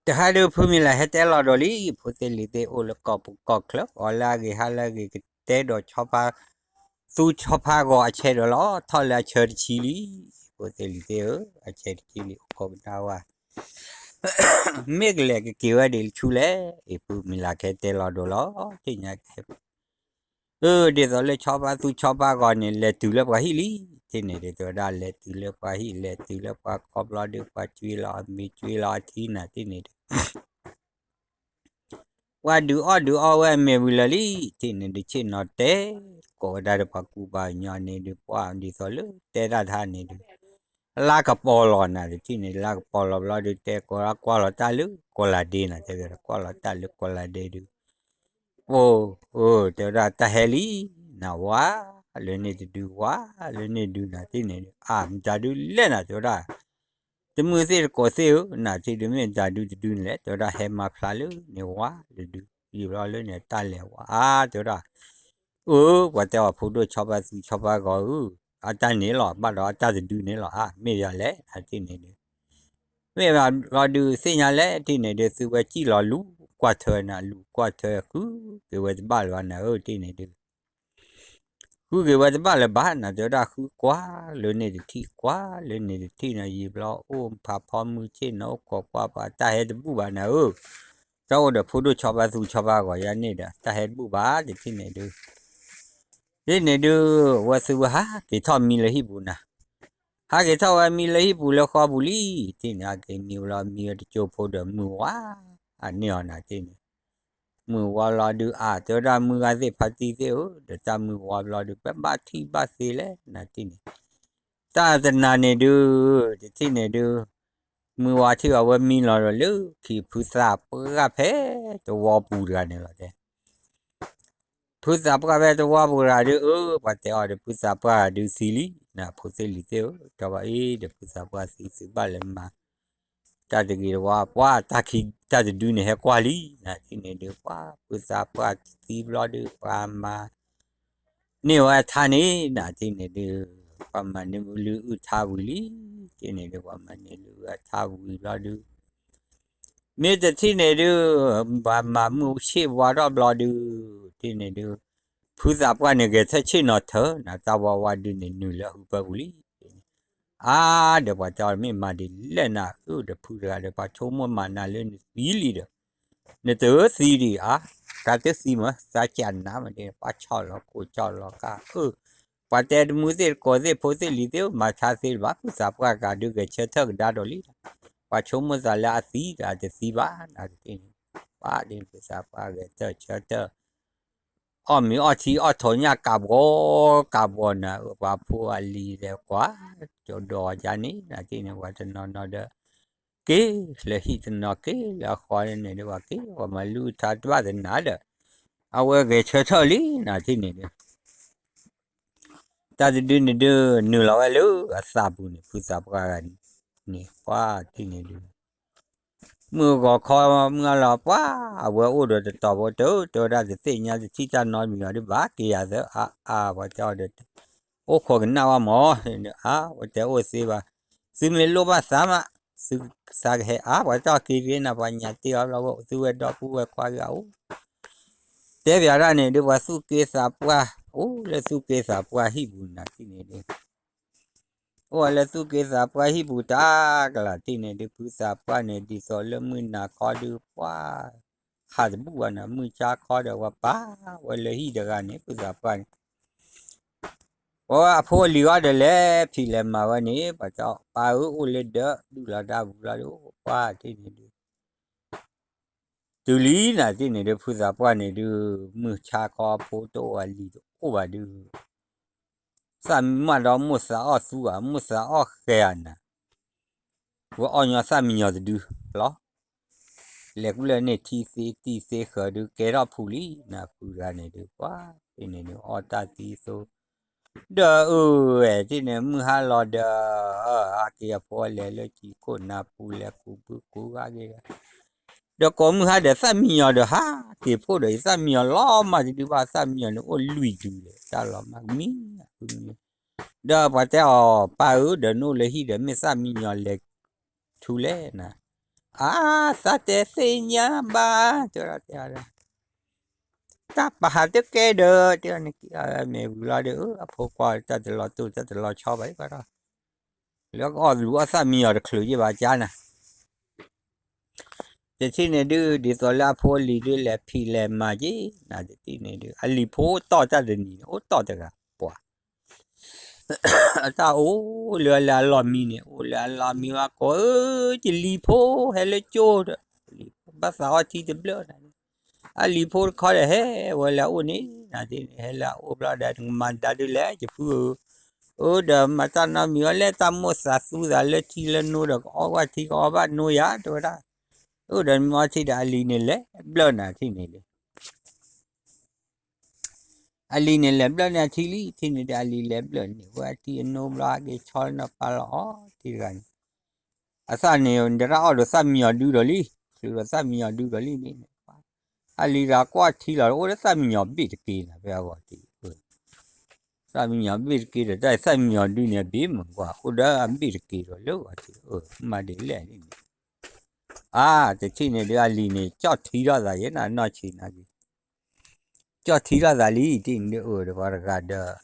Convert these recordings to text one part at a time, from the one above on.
တဟါဒုး ဖုမံၤလၢ်ဟဲတဲလီၤဒီးလံ, ဖိသ့ၣ်လံၤသ့ၣ်အိၣ်လၢကီၢ်ပူၤကီၢ်ချၢ အီၤလၢအဂ့ၤဟါလၢအဂ့ၤ ကတဲဒီးဆီဖါသူဆီဖါဂီၤအဆဲးဒီးလီၤ. ထီၣ်လၢအဆၢတဆံလံ, ဖိသ့ၣ်လံၤသ့ၣ်ဧၢ, အဆၢတဆံလံ အိၣ်ခိးကဒါဝဲ မ့ၢ်ကလဲၤကက့ၤဝဲဒ်ဆူလဲၣ်, အ့ၣ် ဖုမံၤလၢ်ကဟဲတဲလီၤဒီးလီၤ, သ့ၣ်ညါကဟဲ အၢ ဒ်သိးလၢဆီဖါသူဆီဖါဂီၤန့ၣ် လဲၤတုၤလၢပှၤဟံၣ်လံ, တထံၣ်န့ၣ်ဒုး တဲဝဲဒၣ်လဲၤတုၤလၢပှၤဟံၣ် လဲၤတုၤလၢပှၤခီဘျီဒုး ပှၤကွ့လီၤအမံၤကွ့လီၤအထံနၤ တထံၣ်န့ၣ်ဒုး ပှၤဒုးအီၣ်ဒုးအီဝဲအမဲာ်ဝံၤလၢာ်လံ, တထံၣ်န့ၣ်ဒုး ဆ့ၣ်နီၤတဲ ကိးဝဲဒၣ်ဒီးပှၤကူပှၤကညီန့ၣ်ဒုး ပှၤဒ်သိးလၢတဲတၢ်တဟါန့ၣ်ဒုး လါကပီၤလီၤနၤ တထံၣ်န့ၣ် လါကပီၤလီၤဘျီဒုး တဲကိးကွၢ်လီၤတၢ်လၢကီၢ်လၤဒ့နၤ တဲဝဲဒၣ် ကွၢ်လီၤတၢ်လၢကီၢ်လၤဒ့ဒုး ပ တဲဝဲဒၣ်တၢ်ဟဲလံ နဝါ လၢန့ၣ်တဒု ဝါ လၢန့ၣ်ဒုနၤ တထံၣ်န့ၣ်ဒုး အါ မတၤဒုလဲၣ်နၤ တဲဝဲဒၣ် တမုၢ်သ့ၣ်တကိးသ့ၣ်ဧၢ နၤ တထံၣ်ဒုး မ့ၢ်မတၤဒုတဒုန့ၣ်လဲၣ် တဲဝဲဒၣ်ဟဲမၤဖျါလၢန့ၣ်ဝါတဒု ယံာ်ဘျီလၢန့ၣ်တၢ်လဲၤဝါ အါ တဲဝဲဒၣ် အၢ ပှၤတဲအီၤဖိဒိၣ်ဆီဖါသူဆီဖါဂီၤဧၢ အတၢ်န့ၣ်လီၤ ဘၣ်ဒီးအတၢ်တဒုန့ၣ်လီၤ အါ မ့ၢ်ယၤလဲၣ် နၤ တထံၣ်န့ၣ်ဒုး မ့ၢ်ဘၣ်ဘျီဒုး သ့ၣ်ညါလဲၣ် တထံၣ်န့ၣ်ဒုး သုဝဲစံၣ်လီၤလူၤကွၢ်ထွဲနၤ လူၤကွၢ်ထွဲ ဃုက့ၤဝဲတဘၣ်လၢၤဘၣ်နၤဧၢ တထံၣ်န့ၣ်ဒုး ဃုက့ၤဝဲတဘၣ်လၢၤဘၣ်နၤ တဲဝဲဒၣ်ဃုကွၢ်လၢန့ၣ်တထံၣ် ကွၢ်လၢန့ၣ်တထံၣ်နၤ ယံာ်ဘျီအိၣ်ဖးဖီမုၢ်ဆ့ၣ်နီၤ အိၣ်ခိးကွၢ်ပှၤ တၢ်ဟဲတဘူၣ်ဘၣ်နၤဧၢ တၢ်အိၣ်ဒီးဖိဒိၣ်ဆီဖါသူဆီဖါဂီၤယါန့ၣ်ဒီး တၢ်ဟဲတဘူၣ်ဘၣ် တထံၣ်န့ၣ်ဒုး တထံၣ်န့ၣ်ဒုး ဝဲသုဝဲဟးက့ၤထီၣ်မံလၢဟံၣ်ပူၤနၤ ဟးက့ၤထီၣ်ဝဲမံလၢဟံၣ်ပူၤလၢဃီပူၤလံ, တထံၣ်န့ၣ် ဟးက့ၤမံဝဲလီၤ မံဝဲတကၠိဖိဒီးမုၢ်ဝါ အန့ၢ်အီၤနၤ တထံၣ်န့ၣ်, မုၢ်ဝါလီၤဒုးအါ တဲဝဲဒၣ်မုၢ်ဂၤသ့ၣ်ဖါတံၢ်သ့ၣ်ဧၢ, ဒီးတၢ်မုၢ်ဝါဘျီဒုး ပဘၣ်ထံၣ်ဘၣ်သ့လဲၣ် နၤ တထံၣ်န့ၣ်, တၢ်တနၤန့ၣ်ဒုး, တထံၣ်န့ၣ်ဒုး, မုၢ်ဝါထံၣ်အီၤဝဲမံလီၤဒီးလၢခံဖုသးပှၢ်ဖဲတဝီပူၤတဂၤန့ၣ်လီၤတဲ ဖုသးပှၢ်ဖဲတဝီပူၤတဂၤဒုး အၢ ပှၤတဲအီၤဒီး ဖုသးပှၢ်ဂၤဒုးသံလံ, နဖိသ့ၣ်လံၤသ့ၣ်ဧၢ, တဲဘၣ်အံၤဒီး ဖုသးပှၢ်သံသုဘၣ်လဲၤမၤ တၢ်တဂ့ၤတဝါ ပှၤတၢ်ခံ တၢ်တဒုန့ၣ်ဟဲကွၢ်လံ, နထံၣ်န့ၣ်ဒုး ပှၤဖုသးပှၢ်သံဘျီဒုး ပှၤမၤ န့ၢ်ဝဲထါန့ၣ် နထံၣ်န့ၣ်ဒုး, ပှၤမၤန့ၢ်လုၢ်အုၣ်ထါဝံၤလံ, တထံၣ်န့ၣ်ဒုး ပှၤမၤန့ၢ်လုၢ်အုၣ်အထါဝံၤဘျီဒုး မ့ၢ်တထံၣ်န့ၣ်ဒုး, ပှၤမၤမုၢ်ဆ့ၣ်ဝါထီၣ်ဘျီဒုး, တထံၣ်န့ၣ်ဒုး, ဖုသးပှၢ်န့ၣ် ဂဲၤဆၢထၢၣ်ဆ့ၣ်နီၤထၢ နတၢ်ဝါဝါဒုးန့ၣ် နုာ်လၢအဟုပၢပူၤလံ, အါ, ဒီးပှၤတဲအီၤ မ့ၢ်မၤဒ်လဲၣ်နၤ, အၢ ဒီးဖုတဂၤဒီး ပှၤဆိကမိၣ်မၤနၤလၢနသံလံဒီး, နတသံဒံးအါ, တၢ်တသံမး သးကနါမးန့ၣ် ပှၤဆီၣ်လီၤခိၣ်ဆီၣ်လီၤကါ, အၢ ပှၤတဲတမုၢ်သ့ၣ်တကိးသ့ၣ်ဖိသ့ၣ်လံၤသ့ၣ် မၤဆါသ့လၢၤဘၣ်, ဖုသးပှၢ်ဂၤဒုးဂဲၤဆၢထၢၣ်ကဒါဒီးလံ, ပှၤဆိကမိၣ်သးလၢအသံဒီး အတသံဘၣ်, နတထံၣ်န့ၣ်, ပှၤဒ်ဖုသးပှၢ်ဂဲၤဆၢထၢၣ်ဆၢထၢၣ် အီၣ်မ့ၤအီၣ်ထံအီၣ်ထိးညၣ်ကးဘှီကးဘှီနၤ, ပှၤဖိအလံၤဒီးကွၢ်, ကၠီဒီးယါန့ၣ် နထံၣ်န့ၣ် ပှၤတနီၤနီၤဒီး, က့ၤလၢဟံၣ်တနီၤ က့ၤလၢအဃီန့ၣ်ဒီး ပှၤက့ၤ ပှၤမၤလုၢ်အုၣ်ထါတဘၣ်သနာ်ဒီး, အဝဲဂဲၤဆၢထၢၣ်လံ နထံၣ်န့ၣ်ဒီး တၢ်တဒုန့ၣ်ဒုး နုာ်လီၤဝဲလၢအသးပူၤန့ၣ် ဖုသးပှၢ်ဂၤန့ၣ်, ပှၤထံၣ်န့ၣ်ဒုး, မုၢ်ဂီၤခီမုၢ်အလီၤပှၢ်, အဝဲအိၣ်ဒီးတတီၤဖိတၢ် တဲဝဲဒၣ်တသ့ၣ်ညါတထံၣ်တၢ်နီတမံၤအီၤဒုး ဘၣ်က့ၤယၤသၢ အါအါ ပှၤတဲအီၤဒီး, အိၣ်ခိးကနၣ်ဝဲမၢ်, အါ ပှၤတဲအိၣ်သ့ဘၣ်, သုမ့ၢ်လိၣ်ဘၣ်သးမး, သုသးကဟဲအါ ပှၤတဲအီၤက့ၤက့ၤနၤ ပှၤညါတ့ၢ်အီၤဘျီဝဲ သုဝဲဒီပုၢ်ဝဲၢ်ခွါဂ့ၤအအိၣ် တဲပၠးဒၣ်န့ၣ်ဒုး ပှၤသူၣ်က့သးပှၢ်, အိၣ်လၢသူၣ်က့သးပှၢ်ဟံၣ်ပူၤနၤထံၣ်န့ၣ်ဒုး, အိၣ်ဝဲလၢသူၣ်က့သးပှၢ်ဟံၣ်ပူၤတၢ်ကလာ်ထံၣ်န့ၣ်ဒုး ဖုသးပှၢ်န့ၣ် ဒ်သိးလၢမုၢ်နၤခီဒုး ပှၤ ဟးတဘူၣ်ဘၣ်နၤ မုၢ်ဆါခီဒီး ပှၤပာ်ဝဲလၢဟံၣ်တဂၤန့ၣ် ဖုသးပှၢ်န့ၣ် ပဝဲအဖိအလံၤဂီၢ်ဒီး လဲၤဖံးလဲၤမၤဝဲန့ၣ် ပှၤတဲအီၤ ပၢ်ဧၢ အိၣ်လၢဒၢး ဒုၣ်လီၤဒၣ်ဝံၤလီၤဒီး ပှၤထံၣ်န့ၣ်ဒုး တုၤလံနၤထံၣ်န့ၣ်ဒုး ဖုသးပှၢ်န့ၣ်ဒုး မုၢ်ဆါခီဖိတအိၣ်အလံၤတအိၣ်ဘၣ်ဒုး သၣ်မံမးဒီးမိၢ်သးအီၣ်သူဧါ မိၢ်သးအီၣ်ဃဲဧါနၤ ဝဲအီၣ်ညီသၣ်မံညီၤတဒုလီၤ လဲၤကူၣ်လၢန့ၣ် ထံသ့တံၢ်သ့ဃၢၤဒုး ကဲထီၣ်ဖူလံ နဖုတဂၤန့ၣ်ဒုး ပှၤထံၣ်န့ၣ်ဒုး အီၣ်တၢ်သံသိ ဒီးအၢဝဲထံၣ်န့ၣ် မုၢ်ဟါလီၤဒီး ဟးက့ၤအဖိလဲၤလၢကံခိၣ်နါပူၤ လဲၤကူးဘုကူးဂၤက့ၤ ဒီးကိးမုၢ်ဟါဒီး သၣ်မံညီၤဒီး ဟးက့ၤဖှိၣ်ဒီး ယသၣ်မံညီၤလီၤမးတဒုဘၣ် သၣ်မံညီၤန့ၣ် အိၣ်လွံၢ်ဒုလဲၣ် တၢ်လီၤမးမံ ဒီးပှၤတဲအီၤ ပၢ်ဧၢ ဒီးနအိၣ်လၢဟံၣ်ဒီး မ့ၢ်သၣ်မံညီၤလဲၤထူလဲၣ်နၤ အါ, သးတဲသ့ၣ်ညါဘၣ်, တဲဝဲဒၣ်, တၢ်ပာ်ဟးတကဲဒီး တဲဝဲန့ၣ်, မ့ၢ်ဝံၤလီၤဒီး အဖိခွါတၢ်တလီၤတိၢ် တၢ်တလီၤဆီဘၣ်ဘၣ်ဒီး, လၢကအီၣ်လူၤအီၣ်သၣ်မံညီၤတချုးယ့ၢ်ဘၣ်ကါနၤ တထံၣ်န့ၣ်ဒုး ဒ်သိးလၢအဖိအလံၤဒုးလဲၤဖံးလဲၤမၤက့ၤ နၤတထံၣ်န့ၣ်ဒုး အလံၤဖိအိၣ်တီၢ်တၢ်တနံၤန့ၣ် အိၣ်တီၢ်တဂၤပှၤ အတၢ်အိၣ်လၢလၢအလီၢ်မံန့ၣ် အိၣ်လၢအလီၢ်မံဝဲကိးဧၢ, ယလံၤဖိ ဟဲလၢကၠိဒီး လံၤဖိဘၣ်သးအီထံတဘျၢနၤန့ၣ်, အလံၤဖိတခီဒီးဟဲဝဲလၢအအိၣ်န့ၣ် နၤတထံၣ်န့ၣ် ဟဲလၢအအိၣ်ဘျီဒီး နကမၤမတၤဒုးလဲၣ် ယဖုဧၢ, အိၣ်ဒီးမၤတၢ်နီတမံၤအီၤလဲၣ်, တၢ်မိၣ်သးသူသးလၢထံလၢနိဒီး ကအီၣ်ကွၢ်ထံကအီၣ်ဘၣ်နိယၤ တဲဝဲဒၣ်, အိၣ်ဒီးမၤအီထံဒီးအလံၤန့ၣ်လဲၤဘျၢနၤတထံၣ်န့ၣ်ဒုး အလံၤန့ၣ်လဲၤဘျၢန့ၢ်အထံလံ, ထံၣ်န့ၣ်ဒီးအလံၤလဲၤဘျၢန့ၢ်ဝဲအထံအနိဘျီ ဟဲက့ၤဆီလၢနီၢ်ပၢ်လီၤအီၤ ထံတဂၤန့ၣ်, အသၣ်န့ၣ် ဒရၣ်အီၣ်ဒီးသၣ်မံညီၤဒုဒီးလံ, ချုးဒီးသၣ်မံညီၤဒုဒီးလံန့ၣ်, အလံၤတဂၤကွၢ်ထံလီၤ အိၣ်ဒီးသၣ်မံညီၤဘ့ၣ်တက့နၤ ဖဲအဂီၢ်ထံး, သၣ်မံညီၤဘ့ၣ်တက့ဒီး တၢ်သၣ်မံညီၤဒုန့ၣ် အဘ့ၣ်မုာ်ကွၢ် အိၣ်ဒီးအဘ့ၣ်တက့ဒီးလၢအဂီၢ်ထံး, မၤဒ်လဲၣ်န့ၣ် အါ, တထံၣ်န့ၣ်ဒုး အလံၤန့ၣ် ကၠီၣ်ထံထီၣ်သးယဲနၤ နီၢ်ဆံးနၤက့ၤ, ကၠီၣ်ထံထီၣ်သးလံ တထံၣ်န့ၣ်ဒုး အိၣ်ဒီးပှၤတဂၤဒီး,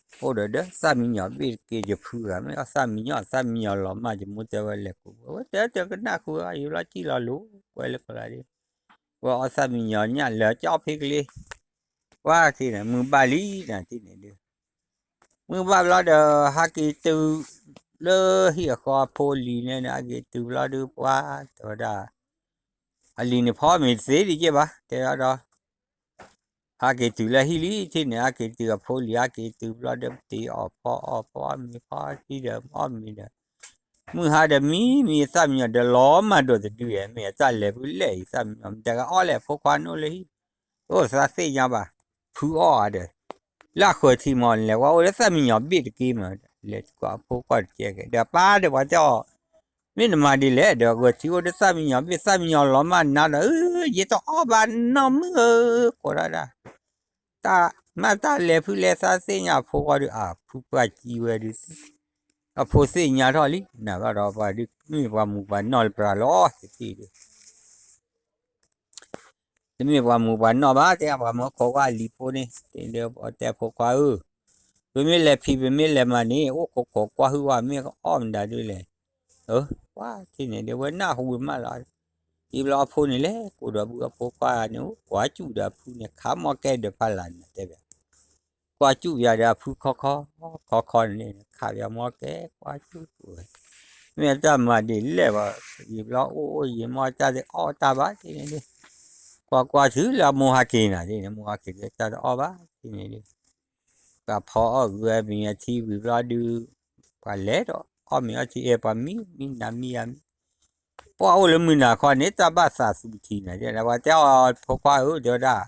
အိၣ်ဒီးဒီးသၣ်မံညီၤဘ့ၣ်တက့ ယဖုဂၤ မ့ၢ်အီၣ်သၣ်မံညီၤ သၣ်မံညီၤလီၤမၢ် ယမိၢ်တဲဝဲလဲၤကူး ဝဲတဲတဲကနၣ်ဃုာ် ယဘျီစံၣ်လီၤလိၤ ကွဲလၢကလါဒုး, ဝဲအီၣ်သၣ်မံညီၤညၣ်လၢကၠီၣ်ဖ့ကလ့ ဝဲက့ၤန့ၣ် မုၢ်ဘၣ်လံနၤ တထံၣ်န့ၣ်ဒုး မုၢ်ဘၣ်ဘျီဒီး ဟးက့ၤတုၤလၢဟံၣ်အဃီအဖိအလံၤန့ၣ် ဟးက့ၤတုၤဘျီဒုး ပှၤတဲဝဲဒၣ်, အလံၤန့ၣ်ဖီမ့ၤတသ့ဒံးက့ဘၣ် တဲဝဲဒီး, ဟးက့ၤတုၤလၢဟံၣ်လံ တထံၣ်န့ၣ် ဟးက့ၤတုၤအဖိအလံၤ ဟးက့ၤတုၤဘျီဒီး ပတ့အီၣ်ဖီအီၣ်ဖီအီၣ်မ့ၤဖီအီၣ်ထံဒီး အီၣ်မ့ၤဒီး, မုၢ်ဟါဒီးမံမံသၣ်မံညီၤဒီးလီၤမၢ်ဒိၣ်တဒုယဲၢ် မ့ၢ်အတၢ်လဲၤဖုလဲၣ်အံၤ သၣ်မံညီၤ မတၤကအီၣ်လဲၣ် ဖိခွါနအိၣ်လၢဟံၣ်, အိၣ်သးသ့ၣ်ညါဘၣ်, ဖုအီၣ်ဧါဒီး, လၢအဃၢၤထံမီၤလဲၤဝဲ အိၣ်လၢသၣ်မံညီၤဘ့ၣ်တက့မး, လဲၤကွၢ်ဖိကွၢ်တကဲက့ၤ ဒီးပၢ်ဒီးပှၤတဲအီၤ, မ့ၢ်နမၤဒ်လဲၣ်ဒီး အဂၢၤထံအိၣ်ဒီးသၣ်မံညီၤဘ့ၣ် သၣ်မံညီၤလီၤမၢ်နၤဒီး အၢ ယတအီၣ်ဘၣ်နီၢ်မုၣ်ဧၢ, ကိးဒၣ်ဒၣ် တၢ်မၤတၢ်လဲၤဖုလဲၤသးသ့ၣ်ညါအဖိခွါဒုး အဖုပှၢ်ကံဝဲဒုး, အဖိသ့ၣ်ညါထီၣ်လံ နၤဘၣ်ဒီးပှၤဒုး မ့ၢ်ပှၤမူးပှၤနီၢ်လၢပှၤလီၤ တထံၣ်ဒုး တမ့ၢ်ပှၤမူးပှၤနီၢ်ဘၣ် တဲပှၤမၢခိးကွၢ်အလံၤဖိန့ၣ် တဲဒီးပတဲဖိခွါဧၢ, ပမ့ၢ်လဲၤဖံး ပမ့ၢ်လဲၤမၤန့ၣ် အိၣ်ခိးခိးကွၢ်ဟုၣ်ဝဲ မ့ၢ်ကအီၣ်မတၤဒုးလဲၣ်, ပှၤထံၣ်န့ၣ်ဒုး ဝဲနၢ်ဟူဝဲမးလီၤ, အံၤဘျီအဖိန့ၣ်လဲၤကိးဒီးဘုအဖိခွါန့ၣ် ကွၢ်စူၣ်ဒီးအဖုန့ၣ် ခးမီၢ်ကဲဒီးဖးလၢ်န့ၣ်တဲဘၣ် ကွၢ်စူၣ်ယၤဒီးအဖုခီခီ, ခီခီန့ၣ် ခးပၠးမီၢ်ကဲ ကွၢ်စူၣ်ဝဲ, မ့ၢ်အတၢ်မၤဒ်လဲၣ်ဘၣ်, ယံာ်ဘျီအိၣ်အိၣ်ယံာ်မီၢ်တၢ်တအီၣ်တၢ်ဘၣ် တထံၣ်န့ၣ်ဒုး, ကွၢ်ကွၢ်ဆူလၢအမိၢ်ဟးက့ၤနၤ တထံၣ်န့ၣ် မိၢ်ဟးက့ၤဒီးတၢ်တအီၣ်ဘၣ် တထံၣ်န့ၣ်ဒုး, ပှၤဖီအီၣ်ဂုၤအမံၤအထံဝံၤဘျီဒုး, ပှၤလဲၤဒီးအီၣ်မ့ၤအီထံအဲၣ် ပှၤမံမံနၤမံယၤမံ ပှၤအိၣ်လၢမုၢ်နၤခီန့ၣ် တၢ်ဘၣ်သးသူထံနၤ ပှၤတဲအီၤဖိခွါဧၢ တဲဝဲဒၣ်,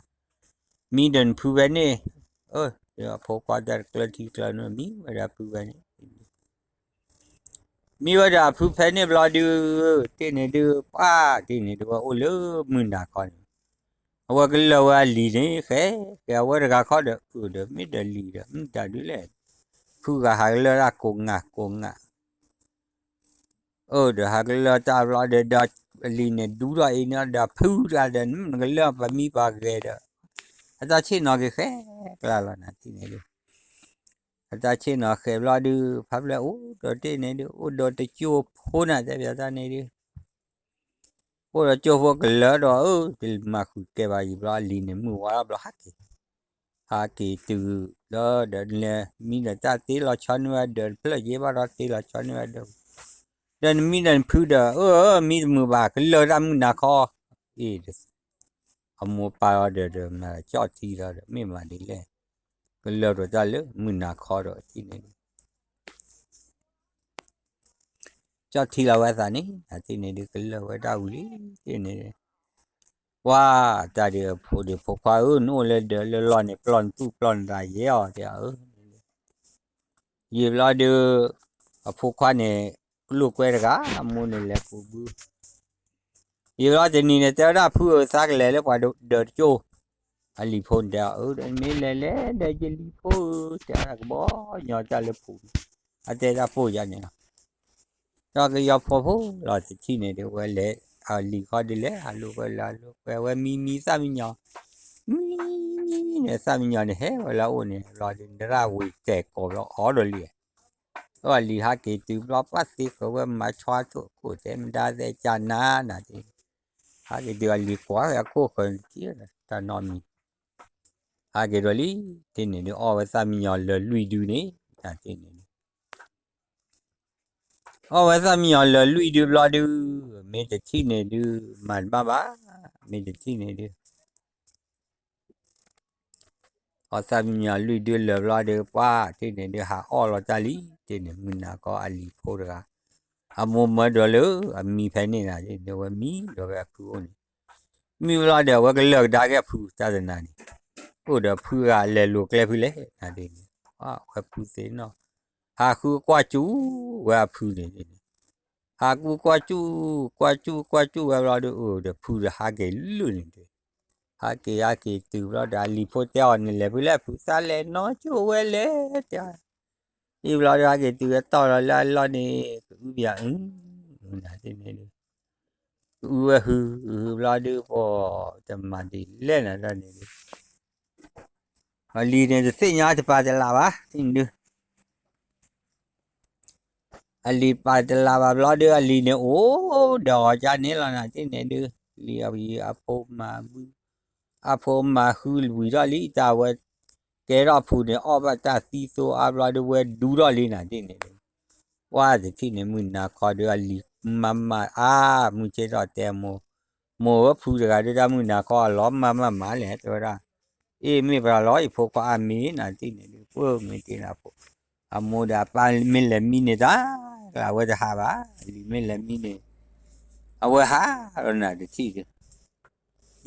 မံဒီးနဖုဖဲန့ၣ်, အဖိခွါတၢ်တကျၢၤထံကျၢၤနိ မံဝဲဒီးအဖုဖဲန့ၣ်, မံဝဲဒီးအဖုဖဲန့ၣ်ဘျီဒုး, တထံၣ်န့ၣ်ဒုး ပှၤတထံၣ်န့ၣ်ဒုး ဝဲအိၣ်လၢမုၢ်နၤခီန့ၣ်, အဝဲကလၢာ်ဝဲအလံၤန့ၣ် ဃဲဃဲအဝဲတဂၤခီဒီး အၢၣ်ဒီးမ့ၢ်ဒီးလံၤဒီး မ့ၢ်တၢ်ဒုးလဲၣ်, ဖုဂၤဟးကလၢာ်တၢ်ကိးငၢ်ကိးငၢ် အၢၣ်ဒီးဟးကလၢာ်တၢ်ဘျီဒီး ဒီးအလံၤန့ၣ် ဒူထီၣ်အံၤန့ၣ်ဒီး ဖုတဂၤဒီး နကလၢာ်ပမံပှၤဂဲၤဒီး, အတၢ်ဆ့ၣ်နီၤက့ၤဃဲကျါလီၤနၤ တထံၣ်န့ၣ်ဒုး, အတၢ်ဆ့ၣ်နီၤဃဲဘျီဒုး ဖးဖျဲၣ်အိၣ်ဒီးတထံၣ်န့ၣ်ဒုး အိၣ်ဒီးတကၠိဖိနၤ တဲပၠးတၢ်န့ၣ်ဒုး အိၣ်ဒီးကၠိဖိကလၢာ်ဒီး အၢ တမၤဃုာ်ကဲဘၣ်ယံာ်ဘျီ အလံၤန့ၣ်မုၢ်ဝါထီၣ်ဘျီဟးက့ၤ, ဟးက့ၤတုၤလၢဒီး လဲၤမံဒီးတၢ်တ့လီၤဆီန့ၢ်ဝဲဒီး တဖျၢၣ်ယ့ဘၣ်ဒီးတ့လီၤဆီန့ၢ်ဝဲဒီး, ဒီးနမံဒီးနဖုဒီး အၢ မံတမုာ်ဘၣ် ကလၢာ်တၢ်မုၢ်နၤခီ, အ့ၣ် အမိၢ်ပၢ်အီၤဒီး ဒီးမၤကၠီၣ်ထံလီၤဒီး မ့ၢ်မၤဒ်လဲၣ်, ကလၢာ်ဒီးတၢ်လၢမုၢ်နၤခီဒီး တထံၣ်န့ၣ်ဒုး ကၠီၣ်ထံလီၤဝဲအသးန့ၣ် တထံၣ်န့ၣ်ဒုး ကလၢာ်ဝဲဒၣ်ဝံၤလံ တထံၣ်န့ၣ်ဒုး, ပှၤတၢ်ဒုးအဖိဒုးဖိခွါဧၢ နအိၣ်လၢဒၢးလၢလီၢ်န့ၣ် ပျီၢ်နသူၣ်ပျီၢ်နသးယဲအီၤ တဲအီၤဧၢ, ယံာ်ဘျီဒုး အဖိခွါန့ၣ် ကလိာ်ကွဲတဂၤ အမိၢ်န့ၣ်လဲၤကူးဘု ယံာ်ဘျီတနံၤန့ၣ် တဲဝဲဒၣ်ဖုဧၢ သးကလဲၤလၢပှၤဒၢးတကၠိ, အလံၤဖိန့ၣ်တဲအီၤ အၢ ဒီးမ့ၢ်လဲၤလဲၤဒီးယလံၤဖိဧၢ တဲဝဲဒၣ်ကဘီညီတၢ်လၢပူၤ, အတဲတၢ်ပိၢ်ယါန့ၣ်လီၤ, တ တီကယီၤဖိဖိလီၤ တထံၣ်န့ၣ်ဒုး ဝဲလဲၤ အလံၤဃီဒုးလဲၤ အလိာ်ကွဲလၢအလိာ်ကွဲ ဝဲမံမံသၣ်မံညီၤ မံမံန့ၣ် သၣ်မံညီၤန့ၣ် ဟဲဝဲလၢအအိၣ်န့ၣ် ဘျီဒုး နရၣ်ဝံၤတဲာ်ကိးဘျီအီၤဒီးလံ အလံၤဟးက့ၤတုၤဘျီ ပှၢ်သ့ဃၢၤဝဲမၤဆီအထိၣ်ခိၣ်တဲ မဒါသဲကနၤနၤဒ်န့ၣ် ဟးက့ၤတုၤအလံၤကွၢ်ဝဲအခိၣ်ဃၢၤန့ၣ် တၢ်နီတမံၤ ဟးက့ၤဒီးလံ တထံၣ်န့ၣ်ဒုး အီၣ်ဝဲသၣ်မံညီၤလၢာ်လွံၢ်ဒုန့ၣ် တထံၣ်န့ၣ်ဒုး အီၣ်ဝဲသၣ်မံညီၤလၢာ်လွံၢ်ဒုဘျီဒုး မ့ၢ်တထံၣ်န့ၣ်ဒုး မၤတဘၣ်ဘၣ် မ့ၢ်တထံၣ်န့ၣ်ဒုး အီၣ်သၣ်မံညီၤလွံၢ်ဒုလၢာ်ဘျီဒုး ပှၢ်တထံၣ်န့ၣ်ဒုး ဟးအီၣ်လီၤတၢ်လံ တထံၣ်န့ၣ် မုၢ်နၤခီအလံၤဖိတဂၤ အမိၢ်မၢဒီးလၢအမံဖဲန့ၣ်နၤ ဒ်န့ၣ်ဝဲမံဒီးဝဲအဖုအိၣ်န့ၣ် မံဘျီဒီး အဝဲကလၢာ်ကဒါက့ၤအဖုတၢ်တနၤန့ၣ် အိၣ်ဒီးဖုဂၤလဲၤလိာ်ကျဲဖုလဲၣ်နၤဒ်န့ၣ် အဝဲဖုသ့ၣ်နီၣ် ဟးဃုကွၢ်ကၠူဝဲအဖုန့ၣ် ဟးဃုကွၢ်ကၠူ ကွၢ်ကၠူ ကွၢ်ကၠူဝဲဘျီဒုး အိၣ်ဒီးဖုဒီးဟးက့ၤလၢာ်န့ၣ်ဒုး ဟးက့ၤဟးက့ၤတုၤဘျီဒီး အလံၤဖိတဲအီၤန့ၣ် လဲၤဖုလဲၣ်ဖုသၣ်လဲၤနီၢ်ကၠူဝဲလဲၣ်တဲ အံၤဘျီဒုး ဟးက့ၤတုၤဝဲတီၢ်လီၤလၢအလီၢ်န့ၣ် ကအုဘၣ်အု နၤဒ်န့ၣ်ဒုး ကအုဝဲဟု ဟုဘျီဒုး ပှၤတမၤဒ်လဲၣ်နၤတၢ်န့ၣ်ဒုး အလံၤန့ၣ်တသ့ၣ်ညါတပာ်တလးဘၣ် တထံၣ်န့ၣ်ဒုး အလံၤပာ်တလးဘၣ်ဘျီဒုး အလံၤန့ၣ်အိၣ်ဒီးအီၤကန့ၣ်လီၤနၤ တထံၣ်န့ၣ်ဒုး လံၤအဖိမၤဘု အဖိမၤဃုဝံၤထီၣ်လံ တၢ်ဝဲ ကဲထီၣ်ဖုန့ၣ် အီၣ်ဘၣ်တၢ်သံသိအါဘျီဒုး ဝဲဒူထီၣ်လံနၤ တထံၣ်န့ၣ်ဒုး ပှၢ်တထံၣ်န့ၣ် မုၢ်နၤခီဒုး အလံၤမၤမၤအါ မုၢ်ဆ့ၣ်ထီၣ်တဲမိၢ် မိၢ်ဝဲဖုတဂၤဒုး တၢ်မုၢ်နၤခီအလီၤမၤမၤမၤလဲၣ် တဲဝဲဒၣ် အ့ၣ် မ့ၢ်ပှၤလီၤ ယဖိခွါအါမံၤနၤ တထံၣ်န့ၣ်ဒုး ပှၢ်မ့ၢ်တ့ၢ်နၤဖိ အမိၢ်ဒီးအပၢ်မ့ၢ်လဲၤမံန့ၣ်တၢ် အဝဲတဟးဘၣ် အလံၤမ့ၢ်လဲၤမံန့ၣ် အဝဲဟးလီၤနၤ တထံၣ်ဒုး